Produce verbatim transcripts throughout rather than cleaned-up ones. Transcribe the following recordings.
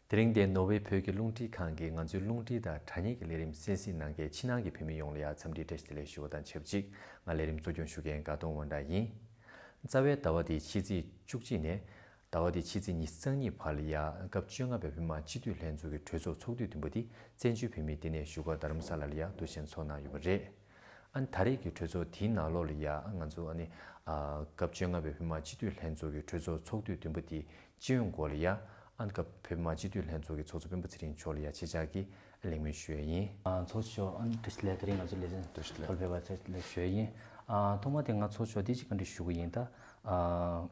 དེ་རིང་འདིར་ནོར་ཝེ་བོད་ཀྱི་རླུང་འཕྲིན་ཁང་གིས་ང་ཚོའི་རླུང་འཕྲིན་དང་དྲ་བརྙན་གྱི་ལས་རིམ་གསན་གཟིགས་གནང་མཁན་ཕྱི་ནང་གི་བོད་མི་ཡོངས་ལ་ཡང་འཚམས་འདྲིའི་བཀྲ་ཤིས་བདེ་ལེགས་ཞུ་བ་དང་ཆབས་ཅིག་ང་ལས་རིམ་གཙོ་སྐྱོང་ཞུ་མཁན་དགའ་གདོང་དབང་གྲགས་ཡིན། རྩ་བའི་ཟླ་བ་འདིའི་ཕྱི་ཚེས་བཅུ་གཅིག་ནས་ཟླ་བ་འདིའི་ཕྱི་ཚེས་ཉི་ཤུ་རྩ་གཉིས་བར་ལ་ཡང་སྐབས་བཅོ་ལྔ་པའི་བོད་མི་མང་སྤྱི་འཐུས་ལྷན་ཚོགས་ཀྱི་གྲོས་ཚོགས་ཚོགས་དུས་བདུན་པ་འདི་བཙན་བྱོལ་བོད་མིའི་ལྟེ་གནས་བཞུགས་སྒར་རྡ་རམ་ས་ལ་ལ་ཡང་འདུ་བཞིན་ཚོགས་གནང་ཡོད་པ་རེད། ཨ་ནི་ད་རེས་ཀྱི་གྲོས་ཚོགས་དེའི་ནང་ལོགས་ལ་ཡང་ང་ཚོ་ཨ་ནི་ཨ་སྐབས་བཅོ་ལྔ་པའི་བོད་མི་མང་སྤྱི་འཐུས་ལྷན་ཚོགས་ཀྱི་གྲོས་ཚོགས་ཚོགས་དུས་བདུན་པ་དེའི་སྤྱི་ཡོངས་སྐོར་ལ་ཡང་ཨ་ནི་སྐབས་བོད་མི་མང་སྤྱི་འཐུས་ལྷན་ཚོགས་ཀྱི་ཚོགས་གཙོ་སྤེན་པ་ཚེ་རིང་མཆོག་ལ་ཡང་ཆེད་བཅར་གྱིས་གླེང་མོལ་ཞུ་ཡས་ཡིན། ཨ་ཚོགས་གཙོ་མཆོག་ཨ་ནི་བཀྲ་ཤིས་བདེ་ལེགས། དེ་རིང་ང་ཚོ་ལེ་ཚན་བཀྲ་ཤིས་བདེ་ལེགས། ཧོལ་པེ་བ་ཚེ་ལེགས་ཞུ་ཡས་ཡིན། ཨ་ཐོག་མ་དེ་ང་ཚོགས་གཙོ་མཆོག་འདི་ཅིག་བཀའ་འདྲི་ཞུ་གི་ཡིན། ད་ཨ།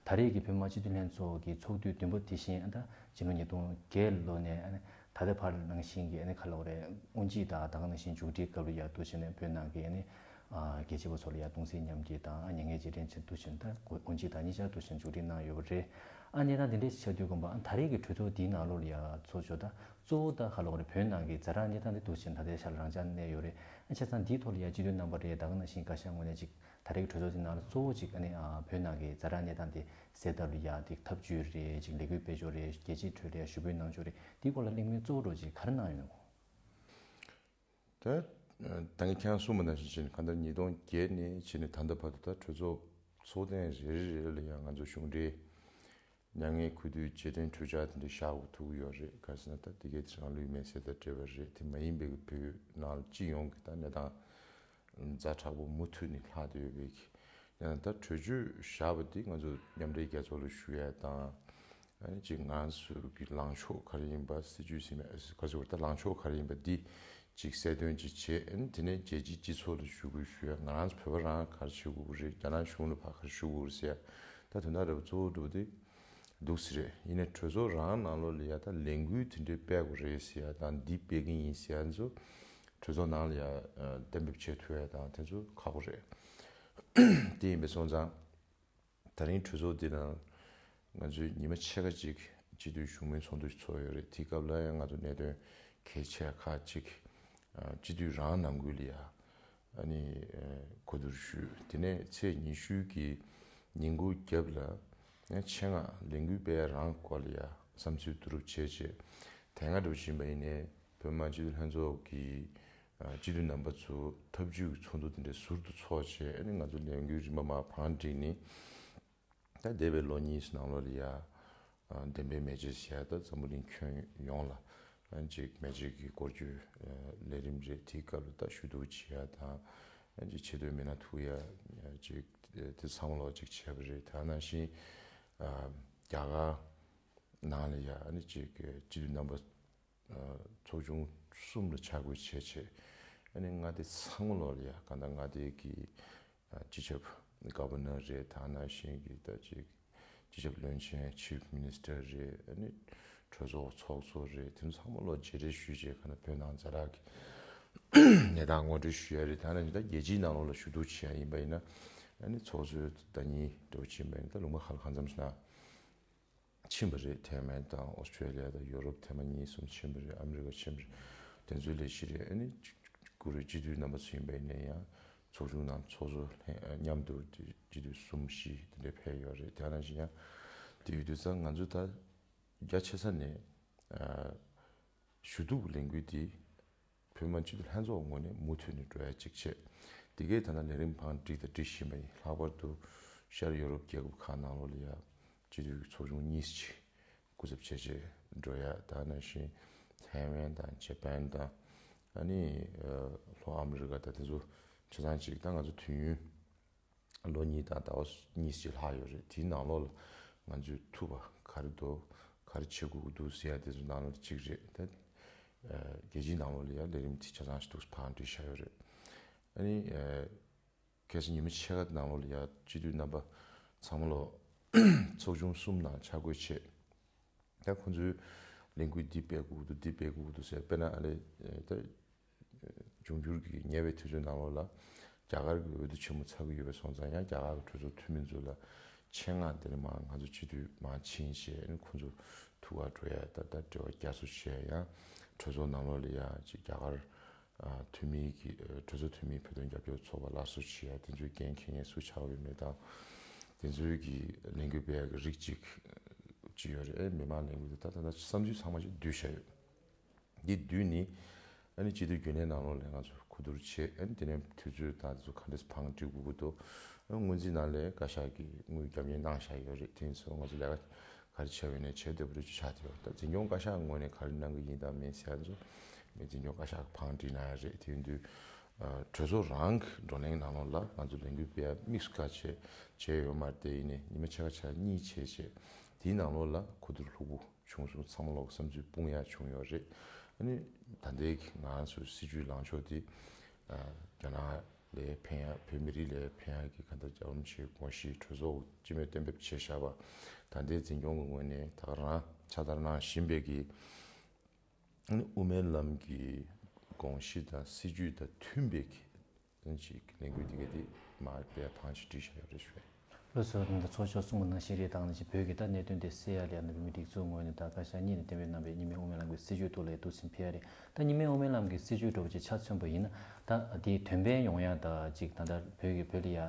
ད་རེས་ཀྱི་བོད་མི་མང་སྤྱི་འཐུས་ལྷན་ཚོགས་ཀྱི་ཚོགས་དུས་བདུན་པ་དེ་བཞིན་ཨ་ད་སྤྱི་ལོ་ཉིས་སྟོང་བརྒྱད་ལོ་ནས་ཨ་ནི་ད་ལྟ་བར་ནང་བཞིན་གྱི་ཨ་ནི་ག་ལབ་དགོས་རེད། དབུ་འབྱེད་དང་ད་ག་ནང་བཞིན་མཇུག་སྒྲིལ་སྐབས་ལ་ཡ་འདུ་བྱས་ནས་བོད་ནང་གི་ཨ་ནི་ཨ་རྒྱལ་གཅེས་པ་ཚོ་ལ་ཡ་གདུང་སེམས་མཉམ་སྐྱེད་དང་ཨ་མྱ་ངན་རྗེས་དྲན་ཆེད་འདུ་བྱས་ནས་ད་དབུ་འབྱེད་དང་གཉིས་ཆར་འདུ་བྱས་ནས་མཇུག་སྒྲིལ་གནང་ཡོད་པ་རེད། ཨ་གནས་སྟངས་དེ་འདྲས་ཆགས་དུས་དགོངས་པ་ཨ་ད་རེས་ཀྱི་གྲོས་ཚོགས་འདིའི་ནང་ལོགས་ལ་ཡ་ཚོགས་ཆོག་ད་གཙོ་བོ་ད་ག་ལབ་དགོས་རེད། བོད་ནང་གི་ཛ་དྲག་གནས་སྟངས་དེ་འདུ་བྱས་ནས་ད་ལྟའི་ཆར་རང་འཇགས་གནས་ཡོད་རེད། ཨ་བྱས་ཙང་འདིའི་ཐོག་ལ་ཡ་སྤྱི་འཐུས་རྣམ་པ་རེད། ད་ག་ནང་བཞིན་བཀའ་ཤག་ངོས་ནས་ཅིག་ད་རེས་ཀྱི་གྲོས་ཚོགས་འདི་ནང་ལ་གཙོ་བོ་ཅིག་ཨ་ནི་ཨ་བོད་ནང་གི་ཛ་དྲག་གནས་སྟངས་དེ་སེལ་ཐབས་ལ་ཡ་དེ་ཐབས་ཇུས་རེད། ཅིག་ལས་འགུལ་སྤེལ་ཕྱོགས་རེད། རྒྱལ་སྤྱིའི་ཁྲོད་ལ་ཡ་ཞུ་འབོད་གནང་ཕྱོགས་རེད། དེའི་སྐོར་ལ་གླེང་མོལ་གཙོ་བོ་འདྲ་ཅིག་ག་རེ་གནང་ཡོད་ནོ། ད་ད་གིན་ཁྱེད་རང་གསུངས་པ་ནང་བཞིན་བྱས་ནས་གང་ལྟར་ཉིས་སྟོང་བརྒྱད་ནས་བྱས་ནས་ད་ལྟ་བར་དུ་ད་གྲོས་ཚོགས་ཚོགས་ཐེངས་རེ་རེ་རེ་ལ་ཡང་ང་ཚོ་གཞུང་འབྲེལ་མྱ་ངན་གུས་འདུད་རྗེས་དྲན་གྲོས་འཆར་དེ་འདྲ་བཞག་དགོས་ཐུག་གི་ཡོད་རེད། ག་རེ་ཟེར་ན་ད་དེ་གའི་རང་ལུས་མེར་སྲེག་དང་འབྲེལ་བ་རེད། དེ་མ་ཡིན་པའི་བོད་ནང་སྤྱི་ཡོངས་ཀྱི་ད་གནས་སྟངས་ཛ་དྲག་པོ་མུ་མཐུད་ནས་ལྷག་བསྡད་ཡོད་པའི་གི་ཡང་ན་ད་གྲོས་ཆོད་བཞག་པ་འདི་ང་ཚོ་མཉམ་འབྲེལ་རྒྱལ་ཚོགས་ལ་ཞུ་ཡ་དང་། ཨ་ནི་ཅིག་ང་ཚོ་གི་ལངས་ཕྱོགས་ག་རེ་ཡིན་པ། སྲིད་ཇུས་ཟིན་པ་ག་ཚོད་ད་ལངས་ཕྱོགས་ག་རེ་ཡིན་པ་འདི་ཅིག་གསལ་སྟོན་ཅིག་བྱེད། ཨ་ནི་དེ་ནས་རྒྱལ་སྤྱིའི་སྤྱི་ཚོགས་ལ་ཞུ་དགོས་ཞུ་ཡ། ང་རང་ཚོ་བོད་པ་རང་ག་རེ་བྱེད་དགོས་རེད། རྒྱ་ནག་གཞུང་ལ་ཕར་ག་རེ་ཞུ་དགོས་རེད་ཟེར་ཡ། ད་དོན་དག་འདྲ་པོ་གཙོ་བོ་འདྲ་པོ་དེ་འདུག་སེ་རེད། ཡིན་ནའི་གྲོས་ཚོགས་རང་ནང་ལོགས་ལ་ཡ་ད་ལས་འགུལ་དེ་འདྲའི་སྤེལ་དགོས་རེད་ཟེར་ཡ་དང་འདི་སྤེལ་གི་ཡིན་ཟེར་ཡ་ཚོ་གྲོས་ཚོགས་ནང་ལ་ཡ་གཏན་འབེབས་བྱེད་ཐུབ་ཡ་དང་དེ་ཚོ་ཁག་པོ་རེད། དེ་ཡིན་པའི་སོང་ཙང་། ད་རིང་གྲོས་ཚོགས་འདི་ནང་ང་ཚོས་ཉི་མ་ཕྱེད་ཀ་ཅིག་སྤྱི་འཐུས་བཞུགས་མོལ་ཚོགས་འདུ་ཞིག་ཚོགས་ཡོད་རེད། དེའི་སྐབས་ལ་ཡང་ང་ཚོ་གནད་དོན་གལ་ཆེ་ཁག་ཅིག་སྤྱི་འཐུས་རང་ནང་ཁུལ་ལ་ཡ་ཨ་ནི་གོ་བསྡུར་ཞུས། དེ་ནས་ཚེས་ཉི་ཤུ་གི་ཉིན་གུང་རྒྱབ་ལ་ཡང་ཆེད་མངགས་ལས་འགུལ་སྤེལ་རང་སྐོར་ལ་ཡ་བསམ་ཚུལ་བསྡུ་རུབ་བྱས་རྗེས། དེ་སྔ་འདྲ་བོ་ཡིན་པ་ཡིན་ནའི་བོད་མི་མང་སྤྱི་འཐུས་ལྷན་ཚོགས་ཀྱི་སྤྱི་འཐུས་རྣམ་པ་ཚོ་ཐབས་ཇུས་ཀྱི་ཚོགས་འདུ་དེ་འདྲའི་ཟུར་དུ་ཚོགས་བྱས། ཨ་ནི་ང་ཚོ་ལས་འགུལ་རིམ་པ་མར་བང་བསྒྲིགས་ནས། ད་འདས་པའི་ལོ་གཉིས་ནང་ལོགས་ལ་ཡ་བདེན་པའི་མེ་ལྕེ་ཟེར་ཡ་ད་འཛམ་བུ་གླིང་ཁྱོན་ཡོངས་ལ་ཨ་ཅིག་མེ་ལྕེ་གི་སྐོར་སྐྱོད་ལས་རིམ་རེད། དེའི་སྐབས་ལ་ད་ཞུ་གཏུག་བྱེད་ཡ་དང་ཨ་ཅིག་ཆེ་མཐོའི་མི་སྣ་ཐུག་ཡ་ཅིག་དེ་ཚང་མ་ལོག་ཅིག་བྱས་པ་རེད། ད་ནང་བཞིན་རྒྱ་གར་ནང་ལ་ཡ་ཨ་ནི་ཅིག་སྤྱི་འཐུས་རྣམ་པ་ཚོགས་ཆུང་གསུམ་ལ་ཆ་བགོས་བྱས་བྱས། ཨ་ནི་མངའ་སྡེ་ཚང་མ་ལོག་ལ་ཡ་གང་ལྟར་མངའ་སྡེ་གི་སྤྱི་ཁྱབ་གྷ་བྷར་ནར་རེད། ད་ནང་བཞིན་གྱི་ད་ཅིག་སྤྱི་ཁྱབ་བློན་ཆེན་ཆིབ་མི་ནི་སི་ཊར་རེད། ཨ་ནི་གྲོས་ཚོགས་ཚོགས་གཙོ་རེད། དེ་ཚང་མ་ལོག་མཇལ་འཕྲད་ཞུས་བྱས་གང་ལྟར་བོད་ནང་ཛ་དྲག་གི་གནས་སྟངས་ངོ་སྤྲོད་ཞུ་ཡ་རེད། ད་ནང་བཞིན་ད་རྒྱལ་སྤྱིའི་ནང་ལོགས་ལ་ཞུ་གཏུག་བྱེད་ཡ་ཡིན་པ་ཡིན་ན་ཨ་ནི་ཚོགས་གཙོའི་ཟླ་ཉིན་འགྲོ་ཕྱིན་པ་ཡིན་ན་ད་ལུང་པ་ཁག་ལ་གང་འཚམ་ཞིག་ན། ཕྱིན་པ་རེད། ཐའེ་ཝན་དང་ཨོ་སི་ཁྲེ་ལི་ཡ་དང་ཡོ་རོབ་ཐེངས་མ་གཉིས་གསུམ་ཕྱིན་པ་རེད། ཨ་མི་རི་ཀ་ཕྱིན་པ་རེད། དེ་ཚོའི་ལས་གཞི་རེད། ཨ་ནི་ཀུ་རེ་སྤྱི་འཐུས་རྣམ་པ་ཚོ་ཡིན་པ་ཡིན་ན་ཡང་ཚོགས་ཆུང་ནང་ཚོགས་གཙོ་ལྷན་མཉམ་དུ་སྤྱི་འཐུས་གསུམ་བཞི་དེ་འདྲ་ཕེབས་ཡོད་རེད། དེ་ནང་བཞིན་ཡང་དེ་ཡོད་དུས་ཙང་ང་ཚོ་ད་རྒྱ་ཆེ་ས་ནས་ཞུ་གཏུག་ལས་འགུལ་འདི་བོད་མི་སྤྱི་འཐུས་ལྷན་ཚོགས་ངོས་ནས་མུ་མཐུད་ནས་འགྲོ་ཡ་གཅིག་བྱས། དེ་གའི་ད་ལྟ་ལས་རིམ་བང་བསྒྲིགས་དང་སྒྲིག་བཞིན་པ་ཡིན། ལྷག་པར་དུ་ཤར་ཡོ་རོབ་རྒྱལ་ཁབ་ཁག་ནང་ལོགས་ལ་ཡ་སྤྱི་འཐུས་ཀྱི་ཚོགས་ཆུང་གཉིས་ཅིག་སྐུ་ཚབ་བྱས་བྱས་འགྲོ་ཡ། ད་ནང་བཞིན་ཐའེ་ཝན་དང་ཇ་པན་དང་ཨ་ནི་ལྷོ་ཨ་མི་རི་ཀ་དང་དེ་ཚོ་ཆ་ཚང་ཅིག་ད་ང་ཚོ་དུས་ཡུན་ལོ་གཉིས་དང་ཟླ་བ་གཉིས་ཅིག་ལྷག་ཡོད་རེད། དེའི་ནང་ལོགས་ལ་ང་ཚོས་ཐུབ་པ་ག་རེ་འདུག་ག་རེ་བྱེད་དགོས་ཀྱི་འདུག་ཟེར་ཡ་དེ་ཚོ་ནང་ལོགས་གཅིག་རེད། ད་རྒྱལ་སྤྱིའི་ནང་ལོགས་ལ་ཡ་ལས་རིམ་དེ་ཆ་ཚང་ཞིག་འདུག་བང་བསྒྲིགས་བཞག་ཡོད་རེད། ཨ་ནི་ཁ་སང་ཉི་མ་ཕྱེད་ཀ་ནང་ལོགས་ལ་ཡ་སྤྱི་འཐུས་རྣམ་པ་ཚང་མ་ལོག་ཚོགས་ཆུང་གསུམ་ནང་ཆ་བགོས་བྱས། ད་ཁོང་ཚོའི་ལས་འགུལ་འདི་སྤེལ་དགོས་འདུག་འདི་སྤེལ་དགོས་འདུག་ཟེར། དཔེར་ན་ཨ་ལེ་ད་འབྱུང་འགྱུར་གྱི་ཉེ་བའི་དུས་ཚོད་ནང་ལོགས་ལ་རྒྱ་གར་གྱི་འོས་བསྡུ་ཆེན་མོ་ཚར་གྱི་ཡོད་པའི་སོང་ཙང་ཡང་རྒྱ་གར་གྱི་གྲོས་ཚོགས་འཐུས་མི་ཚོ་ལ་ཆེད་མངགས་དེ་ནས་མར་ང་ཚོ་སྤྱི་འཐུས་མར་ཕྱིན་བྱས་ཁོང་ཚོ་ཐུག་གར་འགྲོ་ཡ་ད་ད་འབྲེལ་བ་བསྐྱར་གསོ་བྱས། ཡང་གྲོས་ཚོགས་ནང་ལོགས་ལ་ཡ་ཅིག་རྒྱ་གར་འཐུས་མི་གི་གྲོས་ཚོགས་འཐུས་མིའི་བོད་དོན་རྒྱབ་སྐྱོར་ཚོགས་པ་སླར་གསོ་བྱེད་ཡ་དེ་ཚོའི་འགན་འཁྱེར་མཁན་སུ་ཆགས་ཡོད་མེད་དང་། དེ་ཚོའི་གི་ལས་འགུལ་སྤེལ་ཡ་གི་རིགས་གཅིག་ ཅིག་ཡོད་རེད། ཨེ་མི་མང་ལས་འགུལ་དེ་ད་ད་ལྟ་བསམ་ཚུལ་ཚང་མ་ཅིག་བསྡུས་བཞག་ཡོད། འདི་བསྡུས་ནི་ཨ་ནི་སྤྱི་འཐུས་རྒྱུན་ལས་ནང་ལོགས་ལ་ང་ཚོ་གོ་བསྡུར་བྱས། ཨ་ནི་དེ་ནས་དུས་ཚོད་དང་དེ་ཚོ་ག་འདྲས་བང་སྒྲིག་དགོས་ཀྱི་འདུག་སྔོན་རྩིས་ནང་ལ་བཀའ་ཤག་གིས་དངུལ་རྒྱབ་གཉེར་གནང་བཞག་ཡོད་རེད། དེ་ཚོ་ང་ཚོ་ལས་ཀ་ག་རེ་བྱས་པ་ཡིན་ནའི་བྱེད་བདེ་པོ་རེད་ཅེས་ཆགས་བསྡད་ཡོད། ད་འཛིན་སྐྱོང་བཀའ་ཤག་ངོས་ནས་ག་རེ་གནང་གི་ཡིན་དང་མིན་ཟེར་ཡ་ཚོ་ངས་འཛིན་སྐྱོང་བཀའ་ཤག་གི་བང་སྒྲིག་གནང་ཡ་རེད། དེ་ཡིན་དུས་གྲོས་ཚོགས་རང་གི་བགྲོ་གླེང་ནང་ལོགས་ལ་ང་ཚོ་ལས་འགུལ་སྤེལ་ཡ་དམིགས་སུ་བཀར་བྱས་བྱས་ཡོད་མ་རེད། དེ་ཡིན་ནའི་ཉི་མ་ཕྱེད་ཀ་ཕྱེད་ཀ་གཉིས་བྱས་བྱས་དེའི་ནང་ལོགས་ལ་གོ་བསྡུར་ལྷུག་པོ་བྱུང་སོང་། ཚང་མ་ལོག་བསམ་ཚུལ་སྤུངས་ཡ་བྱུང་ཡོད་རེད། ཨ་ནི་ད་ལྟའི་གི་ང་ཚོའི་སྲིད་བྱུས་ལངས་ཕྱོགས་དེ་རྒྱ་ནག་ལ་ཕན་ཡ། བོད་མི་རིགས་ལ་ཕན་ཡ་གི་གང་ལྟར་རྒྱལ་བ་རིན་པོ་ཆེའི་དགོངས་གཞི་གྲོས་ཚོགས་སྤྱི་མོས་གཏན་འབེབས་བྱས་བཞག་པ། ད་ལྟའི་འཛིན་སྐྱོང་གི་ངོས་ནས་ད་ག་རང་ཕྱག་བསྟར་གནང་བཞིན་པའི་གི་ཨ་ནི་དབུ་མའི་ལམ་གྱི་དགོངས་གཞི་དང་སྲིད་བྱུས་དང་མཐུན་པའི་གི་ཅིག་ལས་འགུལ་འདི་ག་དེ་མར་སྤེལ་བང་ཞིག་བསྒྲིགས་བཞག་ཡོད་རེད་ཞུ། ལགས་སོ། ད་ལྟ་ཚོགས་གཙོ་གསུང་གི་ནང་བཞིན་རེད། ད་ནང་བཞིན་བོད་ཀྱི་ད་གནད་དོན་དེ་སེལ་ཡ་ལ་ཡང་ནི་བོད་མིའི་སྒྲིག་འཛུགས་ངོས་ནས་ད་བཀའ་ཤག་གཉིས་ནས་གཏན་འབེབས་གནང་བའི་གཉིས་སྨན་དབུ་མའི་ལམ་གྱི་སྲིད་བྱུས་ཐོག་ལ་ཡ་འདུག་སེ་ཕེབས་ཡ་རེད། ད་གཉིས་སྨན་དབུ་མའི་ལམ་གྱི་སྲིད་བྱུས་འདྲ་བོ་ཅིག་ཆ་མཚོན་པ་ཡིན་ན་ད་དེའི་དོན་ཕན་ཡོང་ཡ་ད་ཅིག་ད་ལྟ་བོད་ཀྱི་བོད་ལ་ཡ་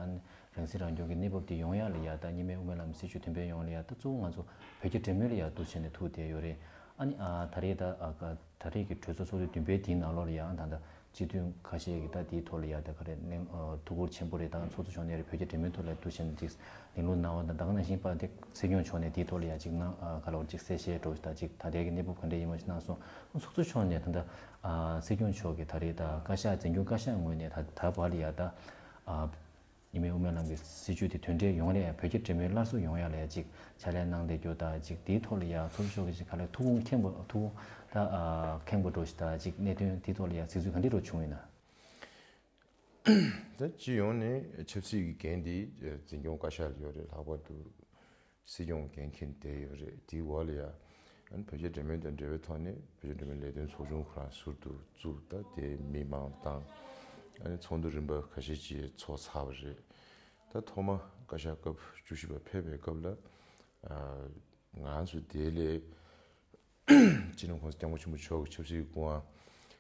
རང་སྲིད་རང་སྐྱོང་གི་གནས་བབ་དེ་ཡོང་ཡ་ལ་ཡ་ད་གཉིས་སྨན་དབུ་མའི་ལམ་སྲིད་བྱུས་དོན་ཕན་ཡོང་ཡ་ལ་ཡ་ད་གཙོ་བོ་ང་ཚོ་བོད་རྒྱ་འབྲེལ་མོལ་ལ་ཡ་འདུག་བྱས་ནས་ཐུག་བསྡད་ཡོད་རེད། ཨ་ནི་ཨ་ད་རེས་ད་ཨ་ད་རེས་ཀྱི་གྲོས་ཚོགས་ཚོགས་དུས་བདུན་པའི་དེའི་ནང་ལོགས་ལ་ཡང་ད་ལྟ་སྤྱི་འཐུས་ཁ་ཤས་ཀྱིས་ད་དེའི་ཐོག་ལ་ཡང་ད་ག་རེ་གནང་ཨ་ཐུགས་ཁུར་ཆེན་པོ་རེད། ད་ཚོགས་གཙོ་མཆོག་ནས་རེད། བོད་རྒྱ་འབྲེལ་མོལ་ཐོག་ལ་འདུག་བྱས་ནས་ཅིག་གླེང་སློང་གནང་བ་དང་། ད་ག་ནང་བཞིན་པ་དེ་སྲིད་སྐྱོང་མཆོག་ནས་དེའི་ཐོག་ལ་ཡང་ཅིག་གནང་ཨ་ག་ལ་བར་ཅིག་གསལ་བཤད་འདྲ་བོ་ཞིག་ད་ཅིག་ད་ལྟའི་གི་གནས་བབ་ག་འདྲ་ཡིན་པ་ཞིག་གནང་སོང་། ཚོགས་གཙོ་མཆོག་ནས་ད་ལྟ་ཨ་སྲིད་སྐྱོང་མཆོག་གིས་ད་རེས་ད་བཀའ་ཤག་འཛིན་སྐྱོང་བཀའ་ཤག་ངོས་ནས་ད་ད་བར་ལ་ཡང་ད་ཨ། གཉིས་སྨན་དབུ་མའི་ལམ་གྱི་སྲིད་བྱུས་དེ་དོན་འབྲས་ཡོང་ལ་ཡ་བོད་རྒྱ་འབྲེལ་མོལ་སླར་གསོ་ཡོང་ཡ་ལ་ཡ་ཅིག་ཕྱག་ལས་གནང་བསྡད་རྒྱུ་དང་ཅིག་དེའི་ཐོག་ལ་ཡ་ཚོགས་གཙོ་མཆོག་གིས་ཅིག་ག་ལེར་ཐུགས་དགོངས་མཁྱེན་པ་ཐུགས་དགོངས་ད་ཨ་མཁྱེན་པ་འདྲ་བོ་ཞིག་ད་ཅིག་གནད་དོན་དེའི་ཐོག་ལ་ཡ་གཟིགས་ཚུལ་ག་འདྲ་འདྲ་བོ་བྱུང་ཡོད་ན། ད་སྤྱི་ཡོངས་ནས་ཆབ་སྲིད་ཀྱི་འགན་དེ་འཛིན་སྐྱོང་བཀའ་ཤག་ལ་ཡོད་རེད། ལྷག་པར་དུ་སྲིད་སྐྱོང་འགན་འཁྱེར་བསྡད་ཡོད་རེད། དེའི་འོག་ལ་ཡ་ཨ་ནི་བོད་རྒྱ་འབྲེལ་མོལ་དང་འབྲེལ་བའི་ཐོག་ནས་བོད་རྒྱ་འབྲེལ་མོལ་ལས་དོན་ཚོགས་ཆུང་ཁོ་རང་ཟུར་དུ་བཙུགས། ད་དེ་མི་མང་བཏང་། ཨ་ནི་ཚོགས་འདུ་རིམ་པ་ཁ་ཤས་ཅིག་ཚོགས་ཚར་བ་རེད། ད་ཐོག་མ་བཀའ་ཤག་སྐབས་བཅུ་བཞི་པ་ཕེབས་པའི་སྐབས་ལ་ཨ་ང་ཚོ་དེ་ལས་སྤྱི་ནོར་༸གོང་ས་༸སྐྱབས་མགོན་ཆེན་པོ་མཆོག་གི་ཆབ་སྲིད་སྐུ་དབང་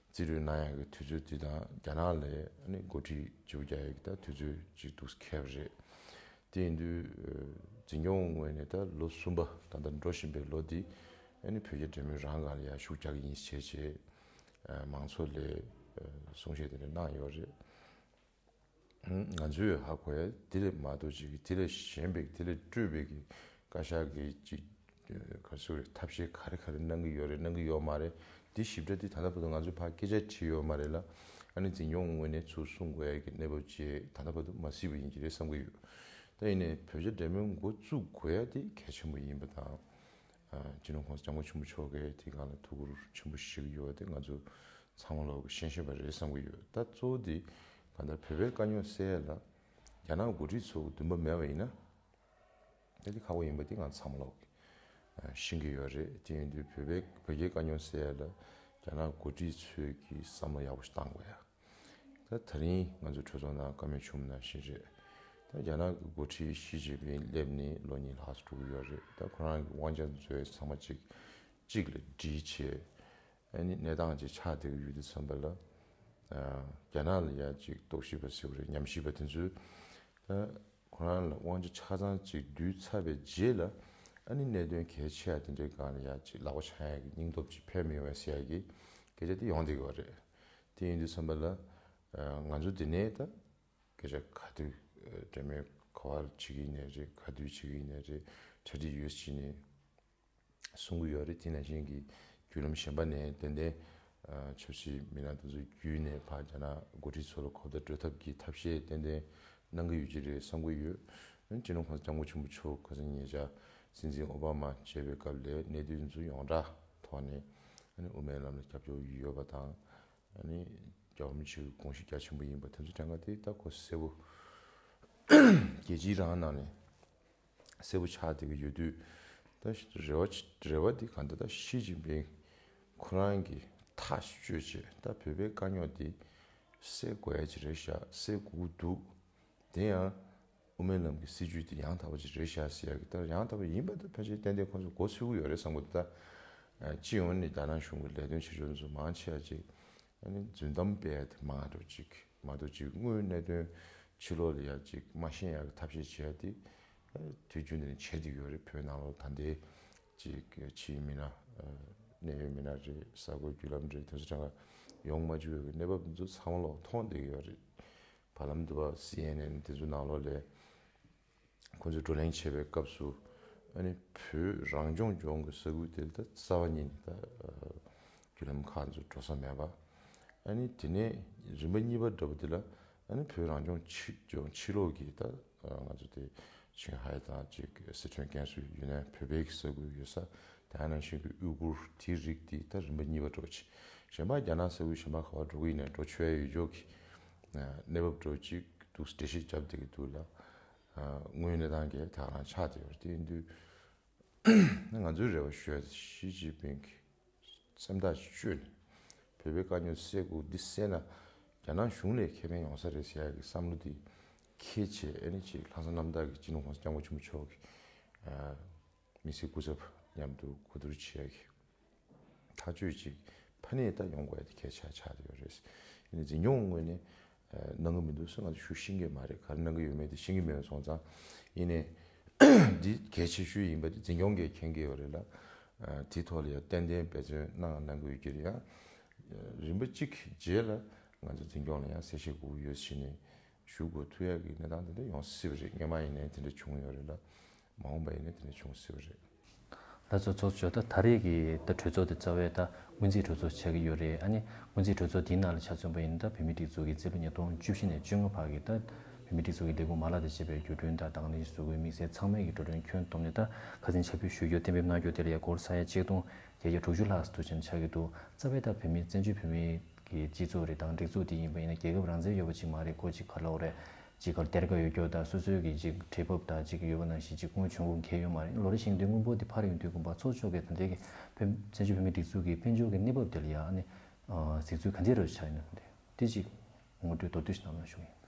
རྩིས་སྤྲོད་གནང་ཡག་གི་དུས་ཚོད་དེ་དང་རྒྱ་ནག་ལ་ཨ་ནི་འགོ་ཁྲིད་བརྗེ་པོ་རྒྱག་ཡག་གི་ད་དུས་ཚོད་ཅིག་འདུག་སེ་འཁེལ་བ་རེད། དེ་ཡིན་དུས་འཛིན་སྐྱོང་ངོས་ནས་ད་ལོ་གསུམ་པ་ད་ལྟ་འགྲོ་བཞིན་པའི་ལོ་འདི་ཨ་ནི་བོད་རྒྱ་འབྲེལ་མོལ་རང་སྒང་ལ་ཡང་ཤུགས་རྒྱག་གི་ཡིན་ཞེས་བྱས་མང་ཚོགས་ལ་གསུང་བཤད་དེ་འདྲ་གནང་ཡོད་རེད། ང་ཚོས་ཧ་གོ་ཡ་དེ་ལས་མ་གཏོགས་ཅིག་གི་དེ་ལས་གཞན་པའི་དེ་ལས་སྤྲོས་པའི་གི་བཀའ་ཤག་གི་ཅིག་ག་རེ་ཟེར་དགོས་རེད། ཐབས་ཤེས་ག་རེ་ག་རེ་གནང་གི་ཡོད་རེད། གནང་གི་ཡོད་མ་རེད། དེ་ཞིབ་ཕྲ་དེ་ད་ལྟ་བར་དུ་ང་ཚོས་ཕར་སྐད་ཆ་དྲིས་ཡོད་མ་རེད་ལ། ཨ་ནི་འཛིན་སྐྱོང་ངོས་ནས་ཚུར་གསུང་དགོས་ཡ་གི་གནས་བབ་ཅིག་ད་ལྟ་བར་དུ་མ་གཟིགས་པ་ཡིན་གྱི་རེད་བསམ་གྱི་ཡོད། ད་ཡིན་ནའི་བོད་རྒྱ་འབྲེལ་མོལ་འགོ་བཙུགས་དགོས་ཡ་དེ་གལ་ཆེན་པོ་ཡིན་པ་དང་། སྤྱི་ནོར་༸གོང་ས་༸སྐྱབས་མགོན་ཆེན་པོ་མཆོག་གིས་དེའི་སྒང་ལ་ཐུགས་ཁུར་ཆེན་པོ་བཞེས་ཀྱི་ཡོད་པ་དེ་ང་ཚོ་ཚང་མ་ལོག་གིས་ཤེས་ཤེས་པ་རེད་བསམ་གྱི་ཡོད། ད་གཙོ་བོ་དེ་གང་ལྟར་བོད་པའི་དཀའ་རྙོག་སེལ་ཡ་ལ་རྒྱ་ནག་འགོ་ཁྲིད་ཚོ་གི་འདུན་པ་མེད་པ་ཡིན་ན། ད་དེ་ཁག་པོ་ཡིན་པ་དེ་ང་ཚང་མ་ལོག་གིས་ཤེས་ཀྱི་ཡོད་རེད། དེ་ཡིན་དུས་བོད་པའི་བོད་རྒྱའི་དཀའ་རྙོག་སེལ་ཡ་ལ་རྒྱ་ནག་འགོ་ཁྲིད་ཚོས་ཀྱི་བསམ་བློ་ཡག་པོ་ཞིག་བཏང་དགོས་ཡ། ད་ད་རིང་ང་ཚོ་གྲོས་ཚོགས་ནང་བཀའ་མོལ་བྱུང་ནང་བཞིན་རེད། ད་རྒྱ་ནག་གི་འགོ་ཁྲིད་ཞི་ཅིན་ཕིང་སླེབས་ནས་ལོ་གཉིས་ལྷག་ཙམ་འགྲོ་གི་ཡོད་རེད། ད་ཁོ་རང་གི་དབང་ཆ་འཛོལ་ཚང་མ་གཅིག་གཅིག་ལ་སྒྲིལ་བྱས། ཨ་ནི་གནས་སྟངས་ཅིག་ཆགས་བསྡད་ཀྱི་ཡོད་དུས་ཙམ་པ་ལ། རྒྱ་ནག་ལ་ཡ་ཅིག་རྟོག་ཞིབ་པ་ཟེར་བ་རེད། ཉམས་ཞིབ་པ་དེ་ཚོས་ད་ཁོ་རང་ལ་དབང་ཆ་ཆ་ཚང་ཅིག་བསྡུས་ཚར་བའི་རྗེས་ལ། ཨ་ནི་གནད་དོན་གལ་ཆེ་བ་དེ་འདྲའི་སྒང་ལ་ཡ་ཅིག་ལག་པ་འཆང་ཡ་གི་སྙིང་སྟོབས་ཅིག་འཕེལ་མི་ཡོང་བས་ཟེར་ཡ་གི་སྐད་ཆ་དེ་ཡོང་བསྡད་ཀྱི་ཡོད་རེད། དེ་ཡིན་དུས་ཙམ་པ་ལ་ང་ཚོ་འདི་ནས་ད་སྐད་ཆ་ག་དུས་འབྲེལ་མོལ་ག་པར་བྱེད་ཀྱི་ཡིན་ནའི་རེད། ག་དུས་བྱེད་ཀྱི་ཡིན་ནའི་རེད། གྲ་སྒྲིག་ཡོད་ཟེར་ནས་གསུང་གི་ཡོད་རེད། དེ་ནང་བཞིན་གྱི་བརྒྱུད་ལམ་གཞན་པ་ནས་ཏན་ཏན་ཆབ་སྲིད་མི་སྣ་དེ་ཚོ་བརྒྱུད་ནས་ཕར་རྒྱ་ནག་འགོ་ཁྲིད་ཚོ་ལ་གོ་བརྡ་སྤྲོད་ཐབས་ཀྱི་ཐབས་ཤེས་ཏན་ཏན་གནང་གི་ཡོད་ཀྱི་རེད་བསམ་གྱི་ཡོད། སྤྱི་ནོར་༸གོང་ས་༸སྐྱབས་མགོན་ཆེན་པོ་མཆོག་ཁ་སང་ཉེ་ཆར་སྲིད་འཛིན་ཨོ་བྷ་མ་མཇལ་བའི་སྐབས་ལ་གནད་དོན་ཚོ་ཡོངས་གྲགས་ཐོག་ནས་ཨ་ནི་དབུ་མའི་ལམ་ལ་རྒྱབ་སྐྱོར་ཡོད་པ་དང་། ཨ་ནི་རྒྱལ་བ་རིན་པོ་ཆེའི་དགོངས་གཞི་རྒྱ་ཆེན་པོ་ཡིན་པ་དེ་ཚོ་དྲན་ག་དེ་ད་ཁོ་གསལ་པོ་རྒྱལ་སྤྱིའི་རང་ནང་ནས་གསལ་པོ་ཆགས་བསྡད་ཀྱི་ཡོད་དུས། ད་རེ་བ་རེ་བ་འདི་གང་ལྟར་ད་ཞི་ཅིན་ཕིང་ཁོ་རང་གིས་ཐག་གཅོད་བྱས། ད་བོད་པའི་དཀའ་རྙོག་འདི་སེལ་དགོས་ཡ་ཅིག་རེད་ཤག་སེལ་དགོས་ཀྱི་འདུག་དེ་ཡང་དབུ་མའི་ལམ་གྱི་སྲིད་བྱུས་དེ་ཡང་དག་པ་ཅིག་རེད་ཤག་ཟེར་ཡ་གི། ད་ཡང་དག་པ་ཡིན་པ་ད་ཕལ་ཆེར་ཏན་ཏན་ཁོང་ཚོ་མགོ་ཚོས་ཀྱི་ཡོད་རེད་བསམ་གྱི་འདུག་ད་སྤྱི་ཡོངས་ནས་རྒྱ་ནག་གཞུང་གི་ལས་དོན་བྱེད་ཕྱོགས་ཚོ་མང་ཆེ་བ་ཅིག་ཨ་ནི་རྫུན་གཏམ་སྤེལ་ཡ་དེ་མང་དྲགས་ཅིག་མ་གཏོགས་ཅིག་དངོས་གནད་དོན་ཕྱི་ལོགས་ལ་ཡ་ཅིག་མ་ཤེས་ཡ་གི་ཐབས་ཤེས་བྱེད་ཡ་དེ་དུས་རྒྱུན་དུ་ནས་བྱེད་བསྡད་ཡོད་རེད། བོད་ནང་ལོགས་ད་ལྟའི་ ཅིག་ཕྱིའི་མི་སྣ། གནད་ཡོད་མི་སྣ་རེད། གསར་འགོད་བརྒྱུད་ལམ་རེད། དེ་ཚོ་གྲངས་ཀ་ཡོང་མ་བཅུག་པའི་གནས་བབ་འདི་ཚོ་ཚང་མ་ལོག་མཐོང་བསྡད་ཀྱི་ཡོད་རེད། བར་ལམ་དུ་བ་སི་ཨེན་ཨེན་དེ་ཚོ་ནང་ལོགས་ལས་ཁོང་ཚོས་བགྲོ་གླེང་བྱེད་པའི་སྐབས་སུ། ཨ་ནི་བོད་རང་སྐྱོང་ལྗོངས་ཀྱི་ས་ཁུལ་དེ་ལ་ད་རྩ་བ་ཉིད་ནས་ད་བརྒྱུད་ལམ་ཁག་ཚོ་འགྲོ་ས་མེད་པ། ཨ་ནི་དེ་ནས་རིམ་པ་གཉིས་པ་འདྲ་པོ་དེ་ལ། ཨ་ནི་བོད་རང་སྐྱོང་ཕྱི་ལྗོངས་ཕྱི་ལོགས་ཀྱི་ད་ང་ཚོ་དེ་ཆིང་ཧའེ་དང་ཅིག་སི་ཁྲོན་ཀན་སུའུ་ཡུན་ནན་བོད་པའི་གི་ས་ཁུལ་ཡོད་ས། དེ་ནང་བཞིན་གྱི་ཨུ་གུར་དེའི་རིགས་དེ་ད་རིམ་པ་གཉིས་པ་འགྲོ་ཆེ། གཞན་པ་རྒྱ་ནག་ས་ཁུལ་གཞན་པ་ག་པར་འགྲོ་གི་ཡིན་ནའི་འགྲོ་ཆོག་ཡ་ཡོད་ཅོག་གི་གནས་བབ་འགྲོ་ཅིག་འདུག་འགྲེལ་བཤད་བརྒྱབ་བསྡད་ཀྱི་འདུག་ལ། དངོས་གནས་སྟངས་ཀྱི་དེ་རང་ཆགས་བསྡད་ཡོད་རེད། དེ་ཡིན་དུས་ང་ཚོའི་རེ་བ་ཞུ་ཡ་དེ་ཞི་ཅིན་ཕིང་གི་སེམས་ཐག་གཅོད་ནས་བོད་པའི་དཀའ་རྙོག་སེལ་དགོས། འདི་སེལ་ན་རྒྱ་ནག་གཞུང་ལས་ཁེ་ཕན་ཡོང་ས་རེད་ཟེར་ཡ་གི་བསམ་བློ་དེ་འཁྱེར་བྱས། ཨ་ནི་ཅིག་ལྷག་བསམ་རྣམ་དག་གིས་སྤྱི་ནོར་༸གོང་ས་༸སྐྱབས་མགོན་ཆེན་པོ་མཆོག་གི་མི་ཚེ་སྐུ་ཚབ་མཉམ་དུ་གོ་བསྡུར་བྱེད་ཡ་གི་ཐག་གཅོད་ཅིག་ཕ་ནས་ད་ཡོང་དགོས་ཡ་དེ་གལ་ཆེ་ཆགས་བསྡད་ཡོད་རེད། ཡིན་ནའི་འཛིན་སྐྱོང་ངོས་ནས་གནང་གི་མི་འདུག་ཟེར་ང་ཚོ་ཞུ་ཤེས་ཀྱི་མ་རེད། ག་རེ་གནང་གི་ཡོད་མེད་དེ་ཤེས་ཀྱི་མེད་པ་སོང་ཙང་། ཡིན་ནའི་འདི་གལ་ཆེ་ཤོས་ཡིན་པ་དེ་འཛིན་སྐྱོང་གིས་མཁྱེན་གྱི་ཡོད་རེད་ལ། དེའི་ཐོག་ལ་ཡང་ཏན་ཏན་འབད་བརྩོན་གནང་གནང་དགོས་ཀྱི་རེད། ཡང་རིམ་པ་གཅིག་རྗེས་ལ་ང་ཚོ་འཛིན་སྐྱོང་ལ་ཡང་གསལ་བཤད་དགོས་ཀྱི་ཡོད་ཕྱིན་ནས། ཞུ་དགོས་ཐུག་ཡག་གི་གནས་སྟངས་དེ་འདྲ་ཡོང་སྲིད་པ་རེད། སྔོན་མ་ཡིན་ནའི་དེ་འདྲ་བྱུང་ཡོད་རེད་ལ། མ་འོངས་པ་ཡིན་ནའི་དེ་འདྲ་བྱུང་སྲིད་པ་རེད། ལགས་སོ། ཚོགས་གཙོ་མཆོག་ད་ད་རེས་ཀྱི་ད་གྲོས་ཚོགས་དེ་རྩ་བའི་ད་སྔོན་རྩིས་གྲོས་ཚོགས་ཆགས་ཀྱི་ཡོད་རེད། ཨ་ནི་སྔོན་རྩིས་གྲོས་ཚོགས་དེའི་ནང་ལ་ཆ་མཚོན་པ་ཡིན་ན། ད་བོད་མིའི་སྒྲིག་འཛུགས་ཀྱི་རྩིས་ལོ་ཉིས་སྟོང་བཅུ་བཞི་ནས་བཅོ་ལྔ་བར་གྱི་ད་བོད་མིའི་སྒྲིག་འཛུགས་ཀྱི་ལས་ཁུངས་མ་ལག་དང་བཅས་པའི་བརྒྱུད་སྐྲུན་དང་དང་ལེན་བཟོ་དགོས་དམིགས་བསལ་ཚང་མས་ཀྱི་འགྲོ་གྲོན་ཁྱོན་བསྡོམས་ནས་ད་ཁ་སང་ཕྱག་ཕུལ་ཞུ་རྒྱུ་གཏན་འབེབས་གནང་རྒྱུ་དེ་ལ་ཡ་སྒོར་ས་ཡ་ཆིག་སྟོང་བརྒྱད་བརྒྱ་དྲུག་ཅུ་ལྷག་ཙམ་ཆགས་ཀྱི་འདུག་རྩ་བའི་ད་བོད་མི་བཙན་བྱོལ་བོད་མི་གི་སྤྱི་ཚོགས་རེད་དང་སྒྲིག་འཛུགས་དེ་ཡིན་པ་ཡིན་ན་རྒྱལ་ཁབ་རང་བཙན་ཡོད་པ་ཅིག་མ་རེད། ཁོ་ཅིག་ག་ལབ་དགོས་རེད། ཅིག་ག་གཏེར་ཁ་ཡོད་རྒྱུ་དང་སོ་སོའི་གི་ཅིག་ཁྲལ་འབབ་དང་ཅིག་ཡོད་པ་ནང་བཞིན་ཅིག་དངུལ་འབྱུང་ཁུངས་གང་ཡང་ཡོད་མ་རེད། ལོ་རེ་བཞིན་དུ་དངུལ་འབོར་དེ་འཕར་ཡོང་དུས་གོང་པ་ཚོགས་གཙོ་མཆོག་གིས་ད་ལྟའི་གི་བོད་བཙན་བྱོལ་བོད་མིའི་སྒྲིག་འཛུགས་ཀྱི་དཔལ་འབྱོར་གྱི་གནས་བབ་དེ་ལ་ཡང་ཨ་ནི་གཟིགས་ཚུལ་ག་འདྲ་རེ་ཆགས་ཡོད་ན། དེ་ཅིག་ངོ་སྤྲོད་མདོར་བསྡུས་ཤིག་གནང་རོགས་ཞུ་གི་ཡིན།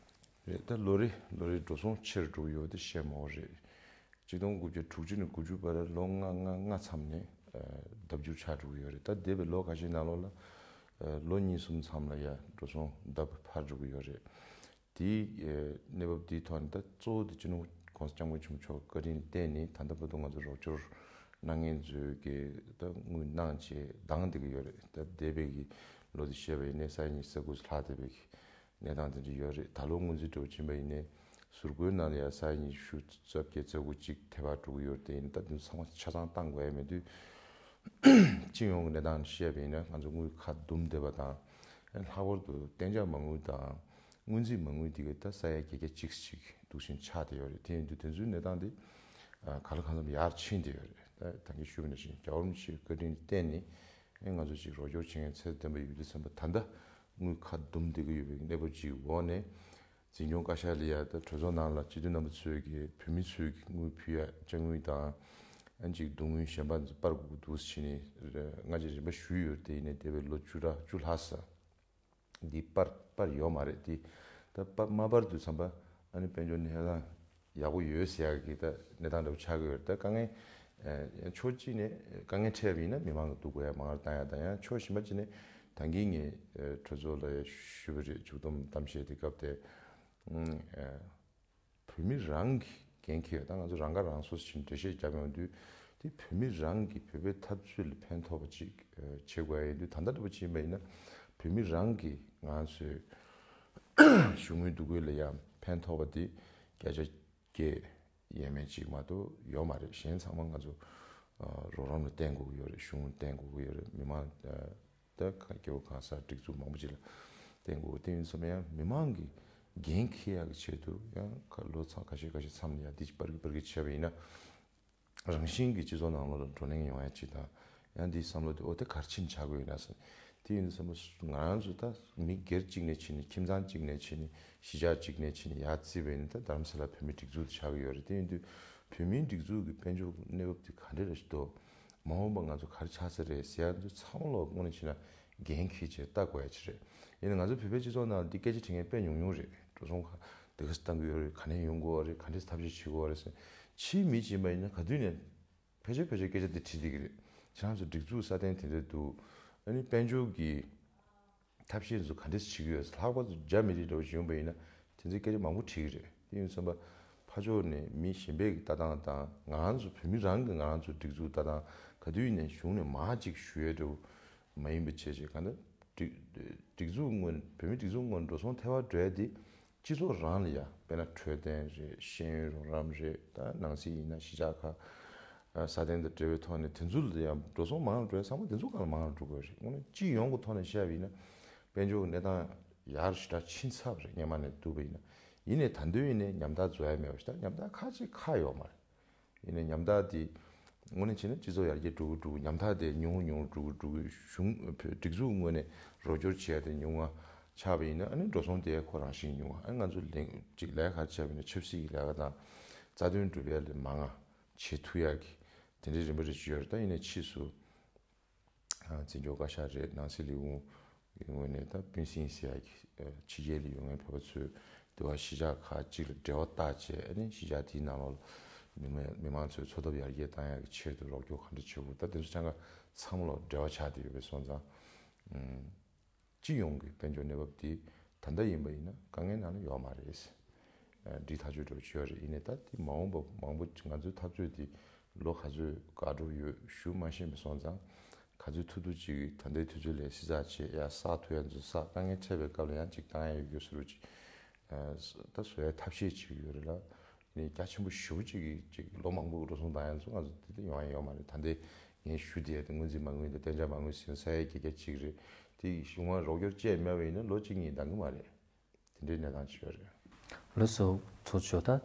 རེད། ད་ལོ་རེ་ལོ་རེ་འགྲོ་སོང་ཆེ་རུ་འགྲོ་གི་ཡོད་པ་དེ་བཤད་མ་དགོས་རེད། གཅིག་སྟོང་དགུ་བརྒྱ་དྲུག་ཅུ་ནས་དགུ་བཅུ་བར་ལོ་ལྔ་ལྔ་ལྔ་མཚམས་ནས་ལྡབ་འགྱུར་ཆགས་འགྲོ་གི་ཡོད་རེད། ད་འདས་པའི་ལོ་ཁ་ཤས་ནང་ལོགས་ལ་ལོ་གཉིས་གསུམ་མཚམས་ལ་ཡ་འགྲོ་སོང་ལྡབ་འཕར་འགྲོ་གི་ཡོད་རེད། དེའི་གནས་བབ་དེའི་ཐོག་ནས་ད་གཙོ་བོ་དེ་སྤྱི་ནོར་༸གོང་ས་༸སྐྱབས་མགོན་ཆེན་པོ་མཆོག་བཀའ་དྲིན་བརྟེན་ནས་ད་ལྟ་བར་དུ་ང་ཚོ་རོགས་སྐྱོར་གནང་མཁན་ཚོས་ཀྱི་ད་དངུལ་གནང་བྱས་འདང་བསྡད་ཀྱི་ཡོད་རེད། ད་འདས་པའི་གི་ལོ་དེ་བཤད་པ་ཡིན་ནའི་ས་ཡ་ཉི་ཤུ་རྩ་དགུ་ལྷག་བསྡད་པའི་གི་གནས་སྟངས་དེ་འདྲ་ཡོད་རེད། ད་ལོ་སྔོན་རྩིས་འགྲོ་ཕྱིན་པ་ཡིན་ནའི་ཟུར་བཀོལ་ནང་ལ་ཡ་ས་ཡ་ཉི་ཤུ་རྩ་བརྒྱད་རྩ་དགུ་གཅིག་དེ་བར་འགྲོ་གི་ཡོད་རེད། དེ་ཡིན་ད་དེ་ཚང་མ་ཆ་ཚང་བཏང་དགོས་ཡ་མེད་དུས། སྤྱི་ཡོངས་ཀྱི་གནས་སྟངས་བཤད་པ་ཡིན་ན་ང་ཚོ་དངུལ་ཁ་བསྡུམས་བསྡད་པ་དང་། ལྷག་པར་དུ་གཏན་འཇགས་མ་དངུལ་དང་སྔོན་རྩིས་མ་དངུལ་དེ་ག་ད་ས་ཡ་བརྒྱད་བརྒྱ་གཅིག་ཅིག་འདུག་བཞིན་ཆགས་བསྡད་ཡོད་རེད། དེ་ཡིན་དུས་དེ་ཚོའི་གནས་སྟངས་དེ་གང་ལ་གང་འཚམ་ཡར་ཕྱིན་བསྡད་ཡོད་རེད། ད་ད་གིན་ཞུས་པ་ནང་བཞིན་རྒྱལ་བ་རིན་པོ་ཆེའི་བཀའ་དྲིན་བརྟེན་ནས་ང་ཚོ་ཅིག་རོགས་སྐྱོར་བྱེད་མཁན་ཚད་ལྡན་པ་ཡོད་དུས་ཙམ་པ། ད་ལྟ་དངུལ་ཁ་བསྡུམས་བསྡད་ཀྱི་ཡོད་པའི་གནས་བབ་ཅིག་འོག་ནས། འཛིན་སྐྱོང་བཀའ་ཤག་ལ་ཡ་ད་གྲོས་ཚོགས་ནང་ལ་སྤྱི་འཐུས་རྣམ་པ་ཚོས་ཀྱི་བོད་མི་ཚོས་ཀྱི་དངུལ་ཕུལ་ཡ་དཔྱ་དངུལ་དང་། ཨ་ནི་ཅིག་བསྡུ་དངུལ་གཞན་པ་ཚོ་སྤར་དགོས་ཀྱི་འདུག་ཟེར་ནས་སྔ་རྗེས་རིམ་པ་ཞུས་ཡོད་རེད། དེ་ཡིན་ནའི་འདས་པའི་ལོ་བཅུ་ཕྲག་བཅུ་ལྷག་ཙམ་འདི་སྤར་སྤར་ཡོད་མ་རེད། དེ་ད་སྤར་མ་སྤར་དུས་ཙམ་པ་ཨ་ནི་དཔལ་འབྱོར་གནས་སྟངས་ཡག་པོ་ཡོད་ཟེར་ཡག་གི་ད་གནས་སྟངས་འདྲ་པོ་ཆགས་ཀྱི་ཡོད་རེད། ད་དཀའ་ངལ་ཨ་ཕྱོགས་གཅིག་ནས་དཀའ་ངལ་འཕྲད་པ་ཡིན་ན་མི་མང་གི་སྡུག་པོ་ཡ་མང་རུ་བཏང་ཡ་དང་། ཡང་ཕྱོགས་གཞན་པ་གཅིག་ནས་ད་གིན་ངས་གྲོས་ཚོགས་ལ་ཡ་ཞུས་པ་རེད། མཇུག་བསྡོམས་གཏམ་བཤད་དེ་སྐབས་དེ། ཨ་བོད་མི་རང་གིས་འགན་འཁྱེར་ཡོད། ད་ང་ཚོ་རང་ཁ་རང་གསོ་ཞིག་འགྲེལ་བཤད་བརྒྱབ་ཡོང་དུས། དེ་བོད་མི་རང་གིས་བོད་པའི་འཐབ་རྩོད་ལ་ཕན་ཐོགས་པ་ཅིག་ཨ་བྱེད་དགོས་ཡ་ཡིན་དུས། ད་ལྟ་འདྲ་པོ་ཅིག་ཡིན་པ་ཡིན་ན་བོད་མི་རང་གིས་ང་ཚོའི་གཞུང་གི་འདུ་འགོད་ལ་ཡང་ཕན་ཐོགས་པ་དེ་བརྒྱ་ཆ་བརྒྱ་ཡས་མས་ཅིག་མ་གཏོགས་ཡོད་མ་རེད། གཞན་ཚང་མ་ང་ཚོ་ཨ་རོགས་རམ་ལ་བརྟེན་དགོས་ཀྱི་ཡོད་རེད། གཞུང་ལ་བརྟེན་དགོས་ཀྱི་ཡོད་རེད། མི་མང་ཨ་ད་ག་སྐྱེ་བོ་གང་ཟག་སྒྲིག་འཛུགས་མང་པོ་ཅིག་ལ་བརྟེན་དགོས། དེ་ཡིན་ཙམ་ཡང་མི་མང་གི་འགན་འཁྱེར་ཡག་གི་ཆེད་དུ་ཡང་ཁ་ལོ་ཚང་ཁ་ཤས་ཁ་ཤས་མཚམས་ལ་ཡང་འདི་སྤར་གི་སྤར་གི་བྱས་པ་ཡིན་ན། རང་བཞིན་གྱིས་སྤྱི་ཚོགས་ནང་ལོགས་ལ་བགྲོ་གླེང་ཡོང་ཡ་ཅིག་དང་། ཡང་འདིའི་བསམ་བློ་དེ་ཨོ་དེ་ག་རེ་ཕྱིན་ཆགས་དགོས་ཡིན་ན་ཟེར། དེ་ཡིན་དུས་ཙམ་པ་ང་རང་ཚོ་ད་མི་སྒེར་གཅིག་ནས་ཕྱིན་ནས། ཁྱིམ་ཚང་གཅིག་ནས་ཕྱིན་ནས། གཞིས་ཆགས་གཅིག་ནས་ཕྱིན་ནས་ཡར་བརྩིས་པ་ཡིན་ན་ད་རྡ་རམ་ས་ལ་བོད་མིའི་སྒྲིག་འཛུགས་དེ་ཆགས་ཀྱི་ཡོད་རེད། དེ་ཡིན་དུས་བོད་མིའི་སྒྲིག་འཛུགས་ཀྱི་དཔལ་འབྱོར་གནས་བབ་དེ་ག་འདྲ་རེད་འདུག་མ་འོངས་པ་ང་ཚོ་ག་རེ་ཆགས་ས་རེད་ཟེར་ཡ་ཚོ་ཚང་མ་ལོག་དངོས་གནས་བྱས་ན་འགན་འཁྱེར་བྱས་ལྟ་དགོས་ཡ་ཅིག་རེད། ཡིན་ན་ང་ཚོ་བོད་པའི་སྤྱི་ཚོགས་ནང་འདི་སྐད་ཆ་དྲི་མཁན་དཔེ་ཉུང་ཉུང་རེད། འགྲོ་སོང་ག་དེ་ག་ཚོད་བཏང་གི་ཡོད་རེད། ག་ནས་ཡོང་དགོས་པ་རེད། ག་འདྲས་ཐབས་ཤེས་བྱེད་དགོས་པ་རེད་ཟེར། ཕྱིའི་མི་ཅིག་ཡིན་པ་ཡིན་ན་ག་དུས་ནས་ཕལ་ཆེར་ཕལ་ཆེར་སྐད་ཆ་དེ་དྲིས་བསྡད་ཀྱི་རེད། ཁྱེད་རང་ཚོ་སྒྲིག་འཛུགས་སྲ་བརྟན་དེ་འདྲ་འདུག་ཨ་ནི་དཔལ་འབྱོར་གྱི་ཐབས་ཤེས་ཚོ་ག་འདྲས་བྱེད་ཀྱི་ཡོད་ཟེར། ལྷག་པར་དུ་རྒྱ་མི་རིགས་འདྲ་བོ་ཞིག་ཡོང་པ་ཡིན་ན་དེ་ཚོའི་སྐད་ཆ་མང་པོ་དྲིས་ཀྱི་རེད། དེ་ཡིན་ཙམ་པ་ ཕར་ཕྱོགས་ནས་མི་གཞན་པའི་ལྟ་སྟངས་དང་ང་རང་ཚོ་བོད་མི་རང་གི་ང་རང་ཚོ་སྒྲིག་འཛུགས་ལྟ་སྟངས་ག་དུས་ནས་གཞུང་ནས་མར་ཅིག་ཞུ་ཡས་འདྲ་བོ་མ་ཡིན་པ་བྱས་བྱས། གང་ལྟར་སྒྲིག་སྒྲིག་འཛུགས་ངོས་བོད་མི་སྒྲིག་འཛུགས་ངོས་འགྲོ་སོང་ཐེ་བ་འགྲོ་ཡ་དེ་སྤྱི་ཚོགས་རང་ལ་ཡ། དཔེར་ན་འཕྲོད་བསྟེན་རེད། ཤེས་ཡོན་རོགས་རམ་རེད། ད་ནང་སྲིད་ཡིན་ན་གཞིས་ཆགས་ཁག་སྲ་བརྟན་དང་འབྲེལ་བའི་ཐོག་ནས་དེ་ཚོ་ལ་ཡ་འགྲོ་སོང་མང་རུ་འགྲོ་ཡ་ཚང་མ་དེ་ཚོ་སྒང་ལ་མང་རུ་འགྲོ་དགོས་རེད། དངོས་གནས་སྤྱི་ཡོངས་ཀྱི་ཐོག་ནས་བཤད་པ་ཡིན་ན་དཔལ་འབྱོར་གྱི་གནས་སྟངས་ཡག་ཞེ་དྲག་ཕྱིན་ཚར་བ་རེད། སྔོན་མ་ནས་བསྡུར་བ་ཡིན་ན། ཡིན་ནའི་ད་དུང་ཡིན་ནའི་ཉམ་ཐག་རྫོགས་ཡ་མེད་པ་ཞིག་དང་ཉམ་ཐག་ཁ་ཅིག་ཁག་ཡོད་མ་རེད། ཡིན་ནའི་ཉམ་ཐག་དེ་དངོས་གནས་བྱས་ན་སྤྱི་ཚོགས་ཡར་རྒྱས་འགྲོ་གི་འགྲོ་གི། ཉམ་ཐག་དེ་ཉུང་རུ་ཉུང་རུ་འགྲོ་གི་འགྲོ་གི། གཞུང་སྒྲིག་འཛུགས་ངོས་ནས་རོགས་སྐྱོར་བྱེད་ཡ་དེ་ཉུང་བ་ཆགས་པ་ཡིན་ན། ཨ་ནི་འགྲོ་སོང་དེ་ཁོ་རང་བཞིན་ཉུང་བ། ཨ་ནི་ང་ཚོ་ལས་ཅིག་ལས་ཀ་བྱས་པ་ཡིན་ན་ཆབ་སྲིད་ཀྱི་ལས་ཀ་དང་རྩ་དོན་སྒྲུབ་ཡ་ལས་མང་ང་བྱེད་ཐུབ་ཡ་གི་དེ་འདྲའི་རིམ་པ་རེ་བྱས་ཡོད་རེད། ད་ཡིན་ནའི་ཕྱིས་སུ། འཛིན་སྐྱོང་བཀའ་ཤག་རེད། ནང་སྲིད་ལས་ཁུངས་ཀྱི་ངོས་ནས་ད་སྤུན་སྲིང་ཟེར་ཡག་གི་ཕྱི་རྒྱལ་ལ་ཡོད་མཁན་བོད་པ་ཚོས་འདི་བ་གཞིས་ཆགས་ཁག་ཅིག་ལ་འབྲེལ་བ་བཏགས་བྱས། ཨ་ནི་གཞིས་ཆགས་དེའི་ནང་ལོགས་ལ་མི་མང་མི་མང་ཚོའི་འཚོ་ཐབས་ཡར་རྒྱས་བཏང་ཡག་གི་ཆེད་དུ་རོགས་སྐྱོར་ག་འདྲ་བྱེད་དགོས། ད་དེ་ཚོ་ཆ་འགའ་ཚང་མ་ལོག་འབྲེལ་བ་ཆགས་བསྡད་ཡོད་པའི་སོང་ཙང་། སྤྱི་ཡོངས་ཀྱི་དཔལ་འབྱོར་གནས་བབ་དེ་ད་ལྟ་ཡིན་པ་ཡིན་ན་དཀའ་ངལ་ནང་ལ་ཡོད་མ་རེད། འགྲིག་ཐག་ཆོད་འགྲོ་ཆོད་རེད། ཡིན་ནའི་ད་དེ་མ་འོངས་པ་མང་པོ་ང་ཚོའི་འཐབ་རྩོད་དེ་ལོ་ག་ཚོད་འགག་འགྲོ་ཡོད་ཞུ་མ་ཤེས་པ་སོང་ཙང་། ག་ཚོད་ཐུབ་ཐུབ་ཅིག་ད་ལྟའི་དུས་ཚོད་ལ་བསྲི་ཚགས་བྱེད་ཡ། བསགས་ཐུབ་ཡ་ཚོ་བསགས། དཀའ་ངལ་འཕྲད་པའི་སྐབས་ལ་ཡང་ཅིག་བཏང་ཡ་ཡོད་རྒྱུ་བཟོ་འདྲ་ཅིག་ད་བཟོ་ཡ་ཐབས་ཤེས་ཅིག་ཡོད་རེད་ལ། ཡིན་ནའི་རྒྱ་ཆེན་པོ་ཞེ་པོ་ཅིག་གིས་ཅིག་ལོ་མང་པོ་འགྲོ་སོང་བཏང་ཡ་ཚོ་ང་ཚོ་དེ་དུས་ཡོང་ཡ་ཡོད་མ་རེད། ད་ལྟའི་ངས་ཞུ་བསྡད་ཡ་དེ་སྔོན་རྩིས་མ་དངུལ་དང་གཏན་འཇགས་མ་དངུལ་ཟེར་ས་ཡ་བརྒྱད་བརྒྱ་གཅིག་རེད། དེ་གཞུང་ལ་རོགས་སྐྱོར་བཅས་མེད་པ་ཡིན་ན་ལོ་གཅིག་གཉིས་འདང་གི་མ་རེད། དེ་འདྲའི་གནས་སྟངས་ཅིག་ཡོད་རེད། ལགས་སོ། ཚོགས་གཙོ། ད་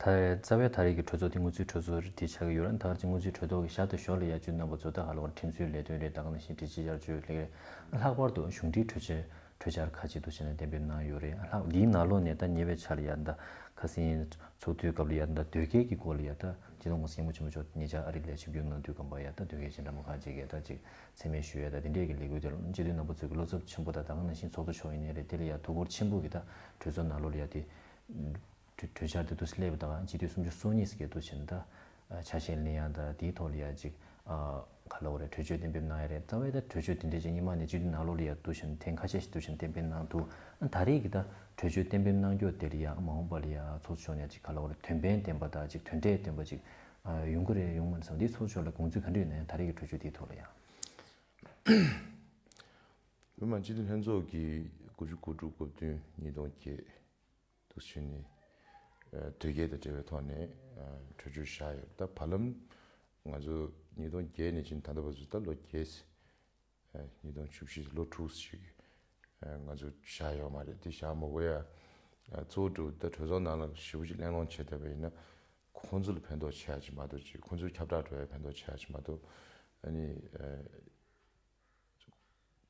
ད་རྩ་བའི་ད་རེས་ཀྱི་གྲོས་ཚོགས་དེ་དངུལ་རྩིས་གྲོས་ཚོགས་རེད། དེ་ཆགས་ཀྱི་ཡོད་རེད། ད་ག་ཅིག་དངུལ་རྩིས་གྲོས་ཚོགས་ཀྱི་ཞག་དང་ཞོར་ལ་ཡ་ཅིག་རྣམ་པ་ཚོ་ད་ག་ལ་བར་ཁྲིམས་སྲོལ་ལས་དོན་རེད། ད་ག་ནང་བཞིན་སྒྲིག་གཞི་བསྐྱར་བཅོས་ལས་རེད། ལྷག་པར་དུ་གཞུང་འབྲེལ་གྲོས་འཆར་གྲོས་འཆར་ཁག་ཅིག་འདུག་བྱས་ན་གཏན་འབེབས་གནང་ཡོད་རེད། ལྷག་འདིའི་ནང་ལོགས་ནས་ད་ཉེ་བའི་ཆར་ལ་ཡ་ད་ཁ་སང་ཚོགས་དུས་སྐབས་ལ་ཡ་ད་དོལ་རྒྱལ་གྱི་སྐོར་ལ་ཡ་ད་སྤྱི་ནོར་༸གོང་ས་༸སྐྱབས་མགོན་ཆེན་པོ་མཆོག་ཉེ་ཆར་ཨ་རི་ལ་ཆིབས་བསྒྱུར་གནང་དུས་སྒང་པ་ཡ་ད་དོལ་རྒྱལ་ཆེ་འདྲ་མོ་ཁག་ཅིག་གིས་ད་ཅིག་མཚན་སྨད་ཞུ་ཡ་ད་དེ་འདྲས་ཀྱི་ལས་འགུལ་དེ་ལ་སྤྱི་འཐུས་རྣམ་པ་ཚོས་ཀྱི་བློ་འཚབ་ཆེན་པོ་དང་། ད་ག་ནང་བཞིན་ཚོགས་གཙོ་མཆོག་ཡིན་ནའི་རེད། དེ་ལ་ཡ་དོ་ཁུར་ཆེན་པོ་གིས་ད་གྲོས་ཚོགས་ནང་ལོགས་ལ་ཡ་དེ་གྲོས་གྲོས་འཆར་དེ་འདུག་སེ་སླེབས་པ་དང་། སྤྱི་འཐུས་སུམ་ཅུ་སོ་གཉིས་ཀྱིས་འདུག་བྱས་ན་ད་ཆ་ཤས་ལེན་ཡ་ད་དེའི་ཐོག་ལ་ཡ་ཅིག་ག་ལབ་དགོས་རེད། གྲོས་ཆོད་གཏན་འབེབས་གནང་ཡ་རེད། རྩ་བའི་ད་གྲོས་ཆོད་དེ་འདྲས་ཅིག་སྔོན་མ་ནས་སྤྱི་འཐུས་ནང་ལོགས་ལ་ཡ་འདུག་བྱས་ན་ཐེངས་ཁ་ཤས་ཤིག་འདུག་བྱས་ན་གཏན་འབེབས་གནང་འདུག་ད་རེས་ཀྱི་ད་གྲོས་ཆོད་གཏན་འབེབས་གནང་རྒྱུ་དེ་ལ་ཡ་མ་འོངས་པ་ལ་ཡ་ཚོགས་གཙོ་མཆོག་ནས་ཅིག་ག་ལབ་དགོས་རེད། དོན་ཕན་ལྡན་པ་དང་ཅིག་དོན་འབྲས་ལྡན་པ་ཅིག་ཨ་ཡོང་གི་རེད་ཡོང་མ་རེད་བསམ། འདི་ཚོགས་གཙོ་མཆོག་ལ་དགོངས་ཚུལ་ག་འདྲ་ཡོད་ན་ཡང་ད་རེས་ཀྱི་གྲོས་ཆོད་དེའི་ཐོག་ལ་ཡང་། སྔོན་མ་སྤྱི་འཐུས་ལྷན་ཚོགས་ཀྱིས་དགུ་བཅུ་གོ་དྲུག་གོ་བདུན་ཉིས་སྟོང་བརྒྱད་དུ་ཕྱིན་ནས་ཨ་དོལ་རྒྱལ་དང་འབྲེལ་བའི་ཐོག་ནས་ཨ་གྲོས་ཆོད་བཞག་ཡོད། ད་བར་ལམ་ང་ཚོ་ཉིས་སྟོང་བརྒྱད་ནས་ཕྱིན་ད་ལྟ་བར་དུ་ད་ལོ་བརྒྱད། ཨ་ཉིས་སྟོང་བཅུ་བཞི་ལོ་དྲུག་ཅིག་ཨ་ང་ཚོ་བཞག་ཡོད་མ་རེད། དེ་བཞག་མ་དགོས་ཡ། ཨ་གཙོ་བོ་གྲུབ་ད་གྲོས་ཚོགས་ནང་ལ་ཞེ་པོ་ཅིག་གླེང་སློང་བྱས་བསྡད་པ་ཡིན་ན། ཁོང་ཚོ་ལ་ཕན་ཐོགས་ཆེ་ཡ་ཅིག་མ་གཏོགས་ཅིག་ཁོང་ཚོ་ཁྱབ་བསྒྲགས་འགྲོ་ཡ་ཕན་ཐོགས་ཆེ་ཡ་ཅིག་མ་གཏོགས། ཨ་ནི་ཨ་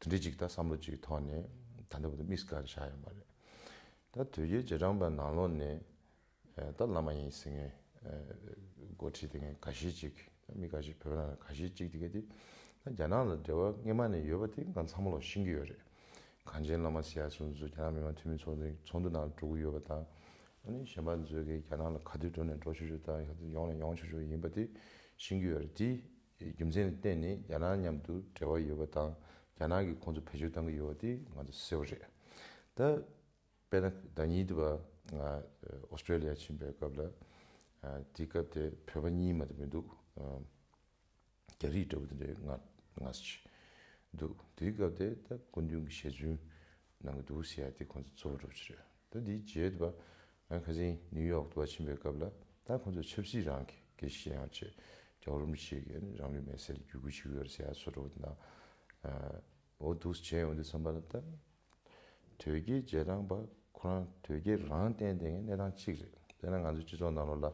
དེ་འདྲའི་ཅིག་ད་བསམ་བློ་ཅིག་ཐོག་ནས་ད་ལྟ་བར་དུ་དམིགས་བཀར་བཞག་ཡོད་མ་རེད། ད་དོལ་རྒྱལ་རྗེས་འབྲང་པ་ནང་ལོགས་ནས་ཨ་ད་བླ་མ་ཡིན་ཟེར་མཁན་ཨ་འགོ་ཁྲིད་དེ་མཁན་འགའ་ཤས་ཅིག་ད་མི་འགའ་ཤས་བོད་པ་ནང་ལ་འགའ་ཤས་ཅིག་དེ་ག་དེ་ད་རྒྱ་ནག་ལ་འབྲེལ་བ་སྔོན་མ་ནས་ཡོད་པ་དེ་ང་ཚང་མ་ལོག་ཤེས་ཀྱི་ཡོད་རེད། གངས་ཅན་བླ་མ་ཟེར་ཡ་སོ་སོ་རྒྱ་ནག་མི་དམངས་འཐུས་མི་ཚོགས་འདུ་ཚོགས་འདུ་ནང་ལ་འགྲོ་གི་ཡོད་པ་དང་། ཨ་ནི་གཞན་པ་ཚོས་ཀྱིས་རྒྱ་ནག་ལ་ག་དུས་འགྲོ་ནས་འགྲོ་ཆོག་ཆོག་དང་ཡོང་ནས་ཡོང་ཆོག་ཆོག་ཡིན་པ་དེ་ཤེས་ཀྱི་ཡོད་རེད། དེ་རྒྱུ་མཚན་ལ་བརྟེན་ནས་རྒྱ་ནག་མཉམ་དུ་འབྲེལ་བ་ཡོད་པ་དང་རྒྱ་ནག་གིས་ཁོང་ཚོ་བེད་སྤྱོད་བཏང་གི་ཡོད་པ་དེ་ང་ཚོ་གསལ་པོ་རེད། ད་དཔེར་ན་ཟླ་ཉིན་དུ་བ་ང་ཨོ་སི་ཀྲེ་ལི་ཡ་ཕྱིན་པའི་སྐབས་ལ། ཨ་དེའི་སྐབས་དེ་བོད་པ་གཉིས་མ་གཏོགས་མི་འདུག་ཨ་རྒྱ་རིགས་འདྲ་བོ་དེ་འདྲའི་ང་ང་ཅིག་འདུག་དེའི་སྐབས་དེ་ད་སྐུ་མདུན་གྱི་ཞལ་རྫུན་གནང་གི་འདུག་ཟེར་ཡ་དེ་ཁོང་ཚོ་གཙོ་བོ་གྲུབ་ཅིག་རེད། ད་འདིའི་རྗེས་དུ་བ་ང་ཁ་སང་ནིའུ་ཡོག་ཏུ་བ་ཕྱིན་པའི་སྐབས་ལ་ད་ཁོང་ཚོ་ཆབ་སྲིད་རང་གི་སྐད་ཆ་བཤད་ཡོང་བྱས། རྒྱལ་བ་རིན་པོ་ཆེ་གིས་རང་ལུས་མེར་སྲེག་ལ་བརྒྱུད་སྐུལ་བྱེད་ཀྱི་ཡོད་རེད་ཟེར་ཡ་བཟོ་འདྲ་བོ་དེ་དང་། ཨ་འོ་འདུག་བྱས་ཡོང་དུས་ཙམ་པ་ལ་ད། དོལ་རྒྱལ་རྗེས་འབྲང་པ་ཁོ་རང་དོལ་རྒྱལ་རང་བསྟེན་བསྡད་མཁན་གནས་སྟངས་གཅིག་རེད། དཔེར་ན་ང་ཚོ་སྤྱི་ཚོགས་ནང་ལོགས་ལ་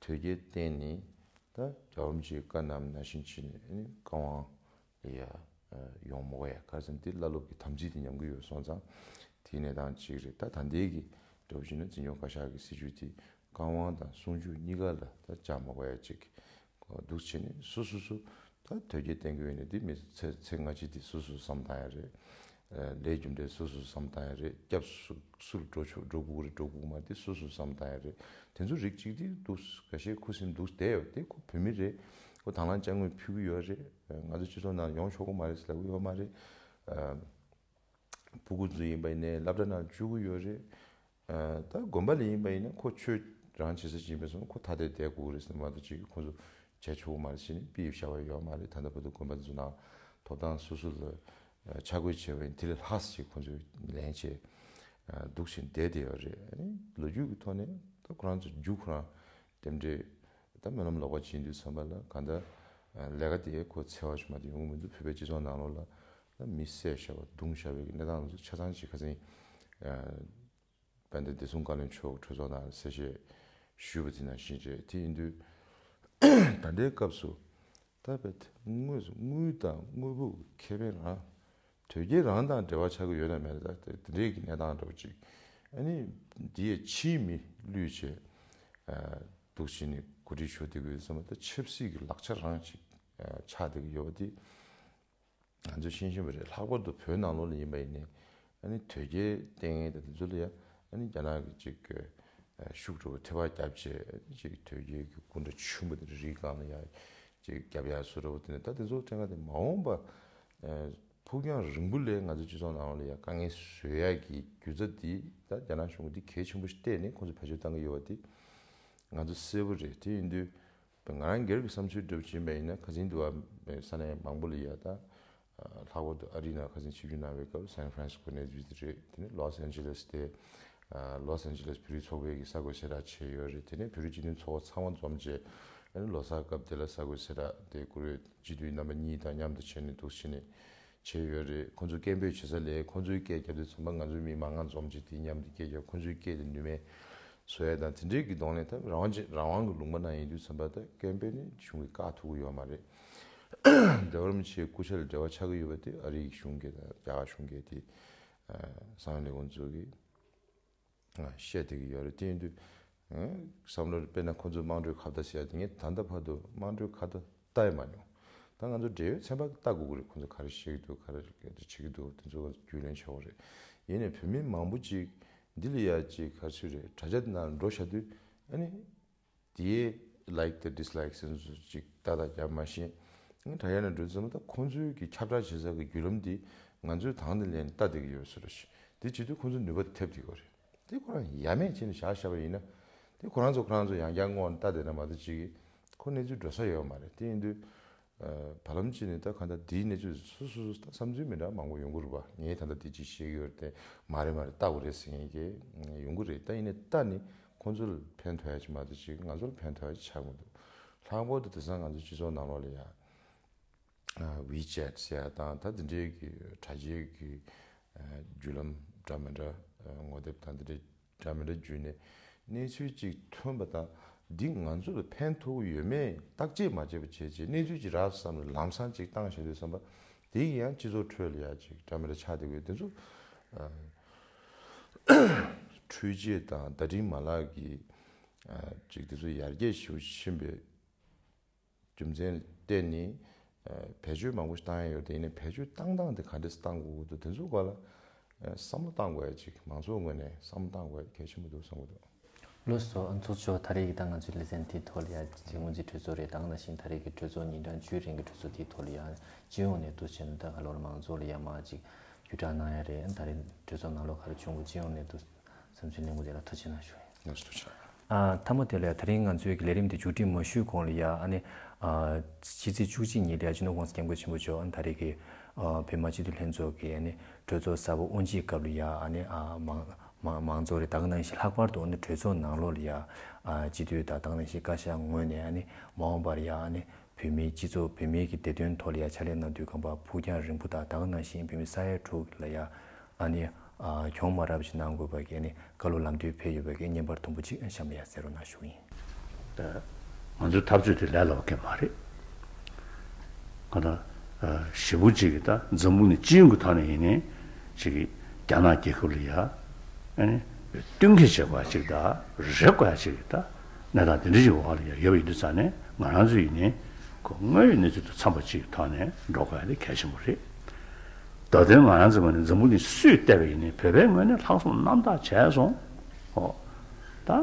དོལ་རྒྱལ་བསྟེན་ནས་ད་རྒྱལ་བ་རིན་པོ་ཆེའི་བཀའ་གནང་ནང་བཞིན་བྱས་ནས་ཨ་ནི་བཀའ་དབང་ལ་ཡ་ཡོང་མ་དགོས་ཡ། ག་རེ་ཟེར་ན་དེ་བླ་སློབ་ཀྱི་དམ་ཚིག་དེ་ཉམས་ཀྱི་ཡོད་སོང་ཙང་དེའི་གནས་སྟངས་གཅིག་རེད། ད་ད་ལྟའི་གི་འདྲ་བོ་བྱས་ན་འཛིན་སྐྱོང་བཀའ་ཤག་གི་སྲིད་བྱུས་དེ་བཀའ་དབང་དང་གསུང་ཆོས་གཉིས་ཀ་ལ་ད་བཅར་མ་དགོས་ཡ་གཅིག་འདུག་བྱས་ནས་སོ་སོ་སོ་ད་དོལ་རྒྱལ་བསྟེན་གྱི་ཡོད་ནས་འདི་མི་ཚེ་ཚེ་སྔ་ཕྱི་འདི་སོ་སོ་བསམ་བཏང་ཡ་རེད། ཨ་ལས་རྒྱུ་འབྲས་སོ་སོ་བསམ་བཏང་ཡ་རེད། སྐྱབས་སུ་སུ་ལ་འགྲོ་ཆོག་འགྲོ་དགོས་རེད་འགྲོ་དགོས་མ་རེད་འདི་སོ་སོ་བསམ་བཏང་ཡ་རེད། དེ་ཚོ་རིགས་གཅིག་འདི་འདུག་འགའ་ཤས་ཁུ་སིམ་འདུག་བསྡད་ཡོད། དེ་ཁོ་བོད་མི་རེད། ཁོ་དང་བླངས་དཔྱ་དངུལ་ཕུལ་གྱི་ཡོད་རེད། ང་ཚོ་སྤྱི་ཚོགས་ནང་ཡོང་ཆོག་གི་མ་རེད་ཟེར་ལབ་གི་ཡོད་མ་རེད། ཨ། སྤུ་གུ་ཚོ་ཡིན་པ་ཡིན་ནའི་སློབ་གྲྭ་ནང་བཅུག་གི་ཡོད་རེད། ཨ་ད་དགོན་པ་ལ་ཡིན་པ་ཡིན་ན་ཁོ་ཆོས་ རང་བྱེད་ས་ཅིག་ཡིན་པས་སོང་ཁོ་ཐ་དད་བསྡད་དགོས་རེད་ཟེར་མ་གཏོགས་ཅིག་ཁོ་ཚོ་བྱས་ཆོག་གི་མ་རེད་ཟེར་ནས་ཕྱིར་བཞག་པ་ཡོད་མ་རེད། ད་ལྟ་བར་དུ་དགོན་པ་འདི་ཚོ་ནང་ཐོབ་ཐང་སོ་སོ་ལ་ཨ་ཆ་བགོས་བྱས་པ་ཡིན། དེ་ལས་ལྷག་ཅིག་ཁོ་ཚོས་ལེན་བྱས་ཨ་འདུག་བཞིན་བསྡད་བསྡད་ཡོད་རེད། ཨ་ནི་ལོ་རྒྱུས་ཀྱི་ཐོག་ནས་ད་ཁོ་རང་ཚོ་རྒྱུ་ཁོ་རང་རྟེན་འབྲེལ་ད་སྨོན་ལམ་ལོག་པ་བྱེད་དུས་ཙམ་པ་ལ་གང་ལྟར་ཨ་ལས་ཀ་དེ་ཁོ་འཚེ་བ་ཞིག་མ་གཏོགས་ཡོང་གི་མི་འདུག་བོད་པའི་སྤྱི་ཚོགས་ནང་ལོགས་ལ་ད་མི་བསད་བཞག་པ་རྡུང་བཞག་པའི་གནས་སྟངས་ཚོ་ཆ་ཚང་ཅིག་ཁ་སང་ཨ་དཔལ་ལྡན་བདེ་སྲུང་བཀའ་བློན་མཆོག་གྲོས་ཚོགས་ནང་གསལ་བཤད་ཞུས་པ་དེ་ནང་བཞིན་རེད། དེ་ཡིན་དུས་ད་ལྟའི་སྐབས་སུ་ད་བོད་དངོས་སུ་དངུལ་དང་དངོས་པོ་ཁེ་ཕན་རང་དོལ་རྒྱལ་རང་དང་འབྲེལ་བ་ཆགས་ཀྱི་ཡོད་ན་མེད་ན་ད་དེ་འདྲའི་གི་གནས་སྟངས་འདྲ་པོ་ཅིག་ཨ་ནི་འདི་ཡས་ཕྱིའི་མི་བླུས་བྱས་འདུག་བྱས་ནས་གོ་སྒྲིག་ཞུ་བསྡད་དགོས་ཡོད་ཙམ་པ་ད་ཆབ་སྲིད་ཀྱི་ལག་ཆ་རང་ཅིག་ཆགས་བསྡད་ཀྱི་ཡོད་པ་དེ། ང་ཚོས་ཤེས་བཞིན་པ་རེད། ལྷག་པར་དུ་བོད་ནང་ལོགས་ལ་ཡིན་པ་ཡིན་ནའི་ཨ་ནི་དོལ་རྒྱལ་བསྟེན་མཁན་དང་དེ་ཚོ་ལ་ཡང་ཨ་ནི་རྒྱ་ནག་གི་ཅིག་ཤུགས་འགྲོ་བའི་ཐེ་བ་བརྒྱབ་བྱས་ཅིག་དོལ་རྒྱལ་གྱི་སྐུ་འདྲ་ཆེན་པོ་དེ་རིའི་སྒང་ལ་ཡང་ཅིག་བརྒྱབ་ཡག་བཟོ་འདྲ་པོ་དེ་ནས་ད་དེ་ཚོ་ཕྲན་ག་དེ་མ་འོངས་པ་ཕུགས་རྒྱང་རིང་པོ་ལ་ང་ཚོ་སྤྱི་ཚོགས་ནང་ལ་ཡང་དཀའ་ངལ་བཟོ་ཡག་གི་རྒྱུ་རྩ་འདི་ད་རྒྱ་ནག་གཞུང་གིས་འདི་གལ་ཆེན་པོ་ཞིག་བལྟས་ནས་ཁོང་ཚོས་བེད་སྤྱོད་བཏང་གི་ཡོད་པ་འདི་ང་ཚོ་གསལ་པོ་རེད། དེ་ཡིན་དུས། ང་རང་སྒེར་གྱི་བསམ་ཚུལ་འདྲ་པོ་བྱིན་པ་ཡིན་ན་ཁ་སང་དུ་བ་ས་གནས་མང་པོ་ལ་ཡ་ད་ལྷག་པར་དུ་ཨ་རི་ནང་ཁ་སང་ཆིབས་བསྒྱུར་གནང་བའི་སྐབས་སན་ཧྥ་རན་སི་ཀོ་གནས་ཚུལ་དེ་རེད། དེ་ནས་ལོས་ཨན་ཇེ་ལེས་དེ་ལོས་ཨན་ཇེ་ལེས་བོད་རིགས་ཚོགས་པའི་གི་ས་གོ་གསལ་བསྒྲགས་བྱས་ཡོད་རེད། དེ་ནས་བོད་རིགས་སྤྱི་མཐུན་ཚོགས་པ་ཚང་མ་འཛོམས་བྱས་ཨ་ནི་ལོ་གསར་སྐབས་དེ་ལ་ས་གོ་གསལ་བསྒྲགས་དེ་བཀུར་འོས་སྤྱི་འཐུས་རྣམ་པ་གཉིས་དང་མཉམ་དུ་བྱས་ནས་འདུག་བྱས་ནས་བྱས་ཡོད་རེད། ཁོང་ཚོ་སྐད་འབོད་བྱེད་ས་ལས་ཁོང་ཚོའི་སྐད་རྒྱབ་དུས་ཙམ་པ་ང་ཚོའི་མི་མང་ང་འཛོམས་བྱས་དེ་མཉམ་དུ་སྐད་རྒྱབ། ཁོང་ཚོའི་སྐད་དེ་ནུས་མེད་བཟོ་ཡ་དང་དེ་འདྲའི་གི་གདོང་ལེན་ཐབས་རང་དབང་ཅན་རང་དབང་གི་ལུང་པ་ནང་ཡིན་དུས་ཙམ་པ་ད་སྐད་འབོད་ནི་གཞུང་གིས་བཀག་ཐུབ་ཀྱི་ཡོད་མ་རེད། རྒྱལ་བ་རིན་པོ་ཆེའི་སྐུ་ཕྱྭ་ལ་འབྲེལ་བ་ཆགས་ཀྱི་ཡོད་པ་དེ་ཨ་རིའི་གཞུང་གིས་དང་རྒྱ་གར་གཞུང་གིས་དེ་གསང་བའི་ལས་ཁུངས་ཚོ་གིས་བཤད་བསྡད་ཀྱི་ཡོད་རེད། དེ་ཡིན་དུས་བསམ་བློ་དཔེར་ན་ཁོ་ཚོས་དམངས་ཁྲོད་ཁ་བརྡ་ཟེར་ཡ་དེ་ངས་ད་ལྟ་བར་དུ་དམངས་ཁྲོད་ཁ་བརྡ་ལྟ་ཡི་མ་མྱོང་། ད་ང་ཚོ་འབྲེལ་ཡོད་ཚན་པ་ལྟ་དགོས་ཀྱི་རེད། ཁོ་ཚོ་ག་རེ་བཤད་ཀྱི་འདུག་ག་རེ་བྱེད་ཀྱི་འདུག་དེ་ཚོ་རྒྱུས་ལོན་བྱེད་དགོས་རེད། ཡིན་ནའི་བོད་མི་མང་པོ་ཅིག་འདི་ལ་ཡ་ཅིག་ག་རེ་ཟེར་རེད། དྲ་རྒྱ་ནང་འགྲོ་བཞག་དུས་ཨ་ནི་དེའི་ལའིག་དང་ཌིས་ལའིག་ཟེར་ཚོ་ཅིག་ལྟ་ད་རྒྱབ་མ་ཤེས། ཨ་ནི་དྲ་རྒྱ་ནང་འགྲོ་དུས་ཙམ་པ་ད་ཁོ་ཚོའི་གི་ཁྱབ་བསྒྲགས་བྱེད་ས་གི་བརྒྱུད་ལམ་འདི་ང་ཚོས་དང་དུ་ལེན་ལྟ་བསྡད་ཀྱི་ཡོད་ཟེར་རོ་ཞེས་དེ་བྱེད་དུས་ཁོ་ཚོ་ནུས་པ་ཐེབས་བསྡད་ཀྱི་རེད། དེ་ཁོ་རང་ཡ་མེད་བྱས་ནས་བཞག་བཞག་པ་ཡིན་ན། དེ་ཁོ་རང་ཚོ་ཁོ་རང་ཚོ་ཡང་བསྐྱར་སྔོག་ནས་ལྟ་བསྡད་ན་མ་གཏོགས་ཅིག་གིས་ཁོ་གནས་ཚུལ་འགྲོ་ས་ཡོད་མ་རེད། དེ་ཡིན་དུས་ཨ་བར་ལམ་ཅིག་ནས་ད་གང་ལྟར་དེའི་གནས་ཚུལ་སོ་སོ་སོ་ད་བསམ་ཚུལ་མི་འདྲ་མང་པོ་ཡོང་གི་རེད་པ། ངས་ད་ལྟ་དེ་ཅིག་བཤད་ཀྱི་ཡོད་རེད་དེ་མ་རེད་མ་རེད་ལྟ་དགོས་རེད་ཟེར་མཁན་གྱི་ཡོང་གི་རེད། ད་ཡིན་ནའི་ལྟ་ནི་ཁོ་ཚོ་ལ་ཕན་ཐོགས་ཡ་ཅིག་མ་གཏོགས་ཅིག་ང་ཚོ་ལ་ཕན་ཐོགས་ཡ་ཅིག་ཆགས་མི་འདུག་ལྷག་པར་དུ་དེང་སང་ང་ཚོ་སྤྱི་ཚོགས་ནང་ལོགས་ལ་ཡ། ཝི་ཅེཊ་ཟེར་ཡ་དང་ད་དེ་འདྲའི་གི་དྲ་རྒྱའི་གི་བརྒྱུད་ལམ་འདྲ་མི་འདྲ་ངོ་དེབ་དང་དེ་འདྲའི་འདྲ་མི་འདྲ་བརྒྱུད་ནས་གནས་ཚུལ་ཅིག་ཐོན་པ་དང་འདི་ང་ཚོ་ལ་ཕན་ཐོགས་ཡོད་མེད་བརྟག་དཔྱད་མ་བྱས་པ་བྱས་བྱས་གནས་ཚུལ་ཅིག་རག་བསམ་ནས་ལམ་སང་ཅིག་བཏང་བཞག་དུས་ཙམ་པ་དེ་ཡིས་ཡང་སྤྱི་ཚོགས་ཁྲོད་ལ་ཡ་ཅིག་འདྲ་མི་འདྲ་ཆགས་བསྡད་ཀྱི་ཡོད། དེ་ཚོ་འཕྲུལ་ཆས་དང་བརྡ་འཕྲིན་མ་ལག་གི་ཅིག་དེ་ཚོ་ཡར་རྒྱས་ཞེ་པོ་ཕྱིན་པའི་རྒྱུ་མཚན་བརྟེན་ནས་བེད་སྤྱོད་མང་པོ་ཞིག་བཏང་ཡ་ཡོད་རེད། དེ་ཡིན་ནའི་བེད་སྤྱོད་བཏང་སྟངས་དེ་ག་འདྲས་བཏང་དགོས་ཀྱི་འདུག་དེ་ཚོའི་སྐོར་ལ་བསམ་བློ་བཏང་དགོས་ཡ་ཅིག་མང་ཚོགས་ངོས་ནས་བསམ་བློ་བཏང་དགོས་ཡ་གལ་ཆེན་པོ་འདུག་བསམ་གྱི་འདུག་ལགས་སོ། ཚོགས་གཙོ་ད་རེས་ཀྱི་ད་ང་ཚོའི་ལེ་ཚན་དེའི་ཐོག་ལ་ཡ་ཅིག་སྔོན་རྩིས་གྲོས་ཚོགས་རེད། ད་ག་ནང་བཞིན་ད་རེས་ཀྱི་གྲོས་ཚོགས་ཉིན་གྲངས་བཅུའི་རིང་གི་གྲོས་ཚོགས་དེའི་ཐོག་ལ་ཡ་སྤྱི་ཡོངས་ནས་འདུག་བྱས་ན་ད་ག་ལོར་མང་ཚོགས་ལ་ཡ་མ་ཅིག་བརྒྱུད་བསྒྲགས་གནང་ཡ་རེད། ད་རེས་གྲོས་ཚོགས་ནང་ལོགས་ག་རེ་བྱུང་གི་སྤྱི་ཡོངས་ནས་འདུག་བསམ་ཚུལ་གླེང་གི་དེ་ལ་ཐུགས་རྗེ་གནང་ཞུ་ཡིན། ལགས་སོ་ཐུགས་རྗེ་གནང་། ཨ་མཐའ་མ་དེ་ལ་ཡ་ད་རིང་ང་ཚོའི་གི་ལས་རིམ་དེ་མཇུག་སྒྲིལ་མ་ཞུས་གོང་ལ་ཡ་ཨ་ནི་ཨ་ཕྱི་ཚེས་བཅུ་གཅིག་ཉིན་ལ་ཡ་སྤྱི་ནོར་༸གོང་ས་༸སྐྱབས་མགོན་ཆེན་པོ་མཆོག་ཨ་ནི་ད་རེས་ཀྱི་ཨ་བོད་མི་སྤྱི་འཐུས་ལྷན་ཚོགས་ཀྱི་ཨ་ནི་གྲོས་ཚོགས་གསར་པ་དབུ་འབྱེད་སྐབས་ལ་ཡ་ཨ་ནི་ཨ་མང་མང་མང་ཚོགས་རེད། ད་ག་ནང་བཞིན་ལྷག་པར་དུ་ཨ་ནི་གྲོས་ཚོགས་ནང་ལོགས་ལ་ཡ་ཨ་སྤྱི་འཐུས་དང་ད་ག་ནང་བཞིན་བཀའ་ཤག་ངོས་ནས་ཨ་ནི་མ་འོངས་པར་ཡ་ཨ་ནི་བོད་མིའི་སྤྱི་ཚོགས་བོད་མིའི་གི་བདེ་དོན་ཐོག་ལ་ཡ་ཕྱག་ལས་གནང་དུས་སྒང་པ་ཕུགས་རྒྱང་རིང་པོ་དང་ད་ག་ནང་བཞིན་བོད་མི་ས་ཡ་དྲུག་ལ་ཡ་ཨ་ནི་ཨ་གྱོང་མ་རག་པ་ཞིག་གནང་དགོས་པ་གི་ཨ་ནི་བཀའ་སློབ་ལམ་སྟོན་ཕེབས་ཡོད་པ་གི་བརྙན་པར་དུམ་བུ་གཅིག་གཤམ་ལ་ཡ་གསན་རོགས་གནང་ཞུ་གི་ཡིན། ད་ང་ཚོའི་འཐབ་རྩོད་དེ་ལས་སླ་པོ་གང་ཡང་མ་རེད། གང་ལྟར་ཨ་ཞེ་པོ་ཅིག་གི་ད་འཛམ་བུ་གླིང་སྤྱི་ཡོངས་ཀྱི་ཐོག་ནས་ཡིན་ནའི་ཅིག་གི་རྒྱ་ནག་རྒྱལ་ཁབ་ལ་ཡ་ཨ་ནི་བསྟུན་མཁས་བྱེད་དགོས་ཡ་ཅིག་དང་རེ་དགོས་ཡ་ཅིག་གི་ད་གནས་སྟངས་དེ་འདྲ་ཞིག་འོག་ལ་ཡ་ཡོད་པ་ཡིན་དུས་ཙང་ནས་ང་རང་ཚོ་ཡིན་ནའི་ཁོ་དངོས་ཡོད་གནས་ཚུལ་དང་འཚམས་པ་ཅིག་གི་ཐོག་ནས་འགྲོ་དགོས་ཡ་དེ་གལ་ཆེན་པོ་རེད། ད་དུང་ང་རང་ཚོའི་ངོས་ནས་འཛམ་བུ་གླིང་སུས་བལྟས་པ་ཡིན་ནའི་བོད་པའི་ངོས་ནས་ལྷག་བསམ་རྣམ་དག་བྱས་སོང་། ཨོ། ད་ཨ་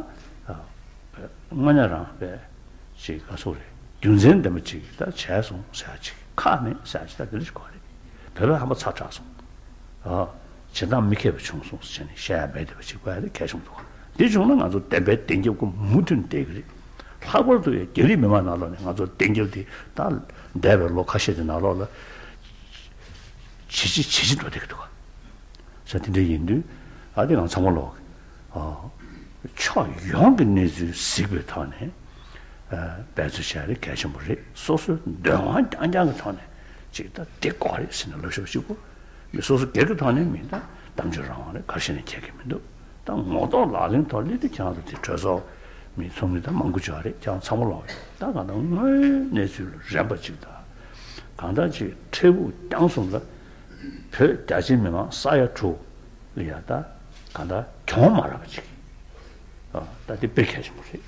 དངོས་གནས་རང་བས་ཅིག་ག་སོགས་རེད། རྒྱུ་མཚན་ལྡན་པ་ཅིག་ད་བྱས་སོང་ཟེར་ཡ་ཅིག་ཁག་མེད་ཟེར་ཡ་ཅིག་ད་དེ་འདྲ་ཞིག་དགོས་རེད། བོད་པ་ཧམ་པ་ཚ་དྲགས་སོང་། ཨོ། བྱེད་སྟངས་མི་མཁས་པ་བྱུང་སོང་ཟེར་ནས་བཤད་ཡ་མེད་བསྡད་པ་ཅིག་དགོས་ཡ་དེ་གལ་ཆེན་པོ་འདུག་དེ་བྱུང་ན་ང་ཚོ་བདེན་པའི་བདེན་རྒྱབ་ཀྱི་མུ་མཐུད་བསྡད་ཀྱི་རེད། ལྷག་པར་དུ་ཡང་རྒྱ་རིགས་མི་མང་ནང་ལོགས་ནས་ང་ཚོ་བདེན་རྒྱབ་དེ་ད་འདས་པའི་ལོ་ཁ་ཤས་ཀྱི་ནང་ལོགས་ལ་ཇེ་ཆེ་ཇེ་ཆེ་འགྲོ་བསྡད་ཀྱི་འདུག་ག་ས་དེ་འདྲ་ཡིན་དུས་ཨ་དེ་ང་ཚང་མ་ལོག་ཕྱོགས་ཡོངས་ཀྱི་གནས་ཚུལ་གཟིགས་པའི་ཐོག་ནས་འབད་རྩོལ་བྱ་རེད། གལ་ཆེན་པོ་རེད། སོ་སོའི་འདོད་དབང་རྐྱང་རྐྱང་གི་ཐོག་ནས་ཅིག་ད་དེ་དགོས་རེད་ཟེར་ནས་ལབ་ཤོག་གཅིག་པོ། མི་སོ་སོ་སྒེར་གྱི་ཐོག་ནས་མི་ད་གཏམ་བརྗོད་རང་དབང་རེད། ག་རེ་བྱས་ནས་ཁྱད་ཀྱི་མི་འདུག་ད་ངོ་ཐོག་ལག་ལེན་ཐོག་སླེབས་དུས་ཁྱེད་རང་ཚོ་དེ་གྲོས་ཚོགས་མི་ཚོགས་མི་ད་མང་པོ་ཅིག་ཡོད་རེད། ཁྱེད་རང་ཚང་མ་ལོག་ཡོད། ད་གང་ལྟར་དངོས་ཡོད་གནས་ཚུལ་ལ་རན་པ་ཅིག་དང་། གང་ལྟར་ཅིག་འཕྲལ་ཕུགས་རྐྱང་གསུམ་ལ་བོད་རྒྱ་ཆེ་མི་མང་ས་ཡ་དྲུག་ལ་ཡ་ད་གང་ལྟར་གྱོང་མ་རག་པ་ཅིག་ཨ། ད་དེ་དཔེ་གལ་ཆེན་པོ་རེད།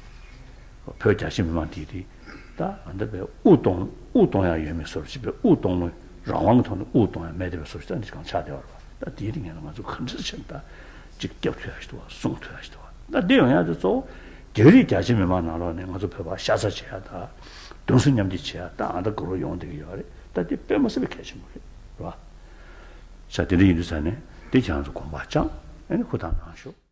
བོད་རྒྱ་ཆེ་མི་མང་དེ་དེ་ད་ཨ་འདྲ་བའི་དབུགས་གཏོང་དབུགས་གཏོང་ཡག་ཡོད་མེད་བཟོ་འདྲ་ཅིག་བའི་དབུགས་གཏོང་ལོང་རང་དབང་གི་ཐོག་ནས་དབུགས་གཏོང་ཡག་མེད་བསྡད་པའི་བཟོ་འདྲ་ཅིག་ད་འདི་གང་ཆགས་བསྡད་པ་རེད་པ། ད་དེའི་རིང་ངས་ང་ཚོ་ག་འདྲ་བྱས་ན་ད་ཅིག་སྐྱོབ་ཐུབ་ཡག་ཞིག་འདུག་བ། སྲུང་ཐུབ་ཡག་ཞིག་འདུག་བ། ད་འདི་ཡོང་ཡག་དེ་གཙོ་བོ་རྒྱ་རིགས་རྒྱ་ཆེ་མི་མང་ནང་ལོགས་ནས་ང་ཚོ་བོད་པ་ཤ་ཚ་བྱེད་ཡག་ད་གདུང་སེམས་མཉམ་སྐྱེད་བྱེད་ཡག་ད་ཨ་ད་གོ་རོ་ཡོང་བསྡད་ཀྱི་ཡོད་རེད། ད་དེ་དཔེ་མ་སྲིད་པའི་གལ་ཆེན་པོ་རེད། རེད་པ། ཤ་དེ་འདྲ་ཡིན་དུས་ཙང་ནས་དེ་ཁྱེད་རང་ཚོ་དགོངས་པ་བཅངས་ཨ་ནི་ཧུར་ཐག་གནང་ཤོག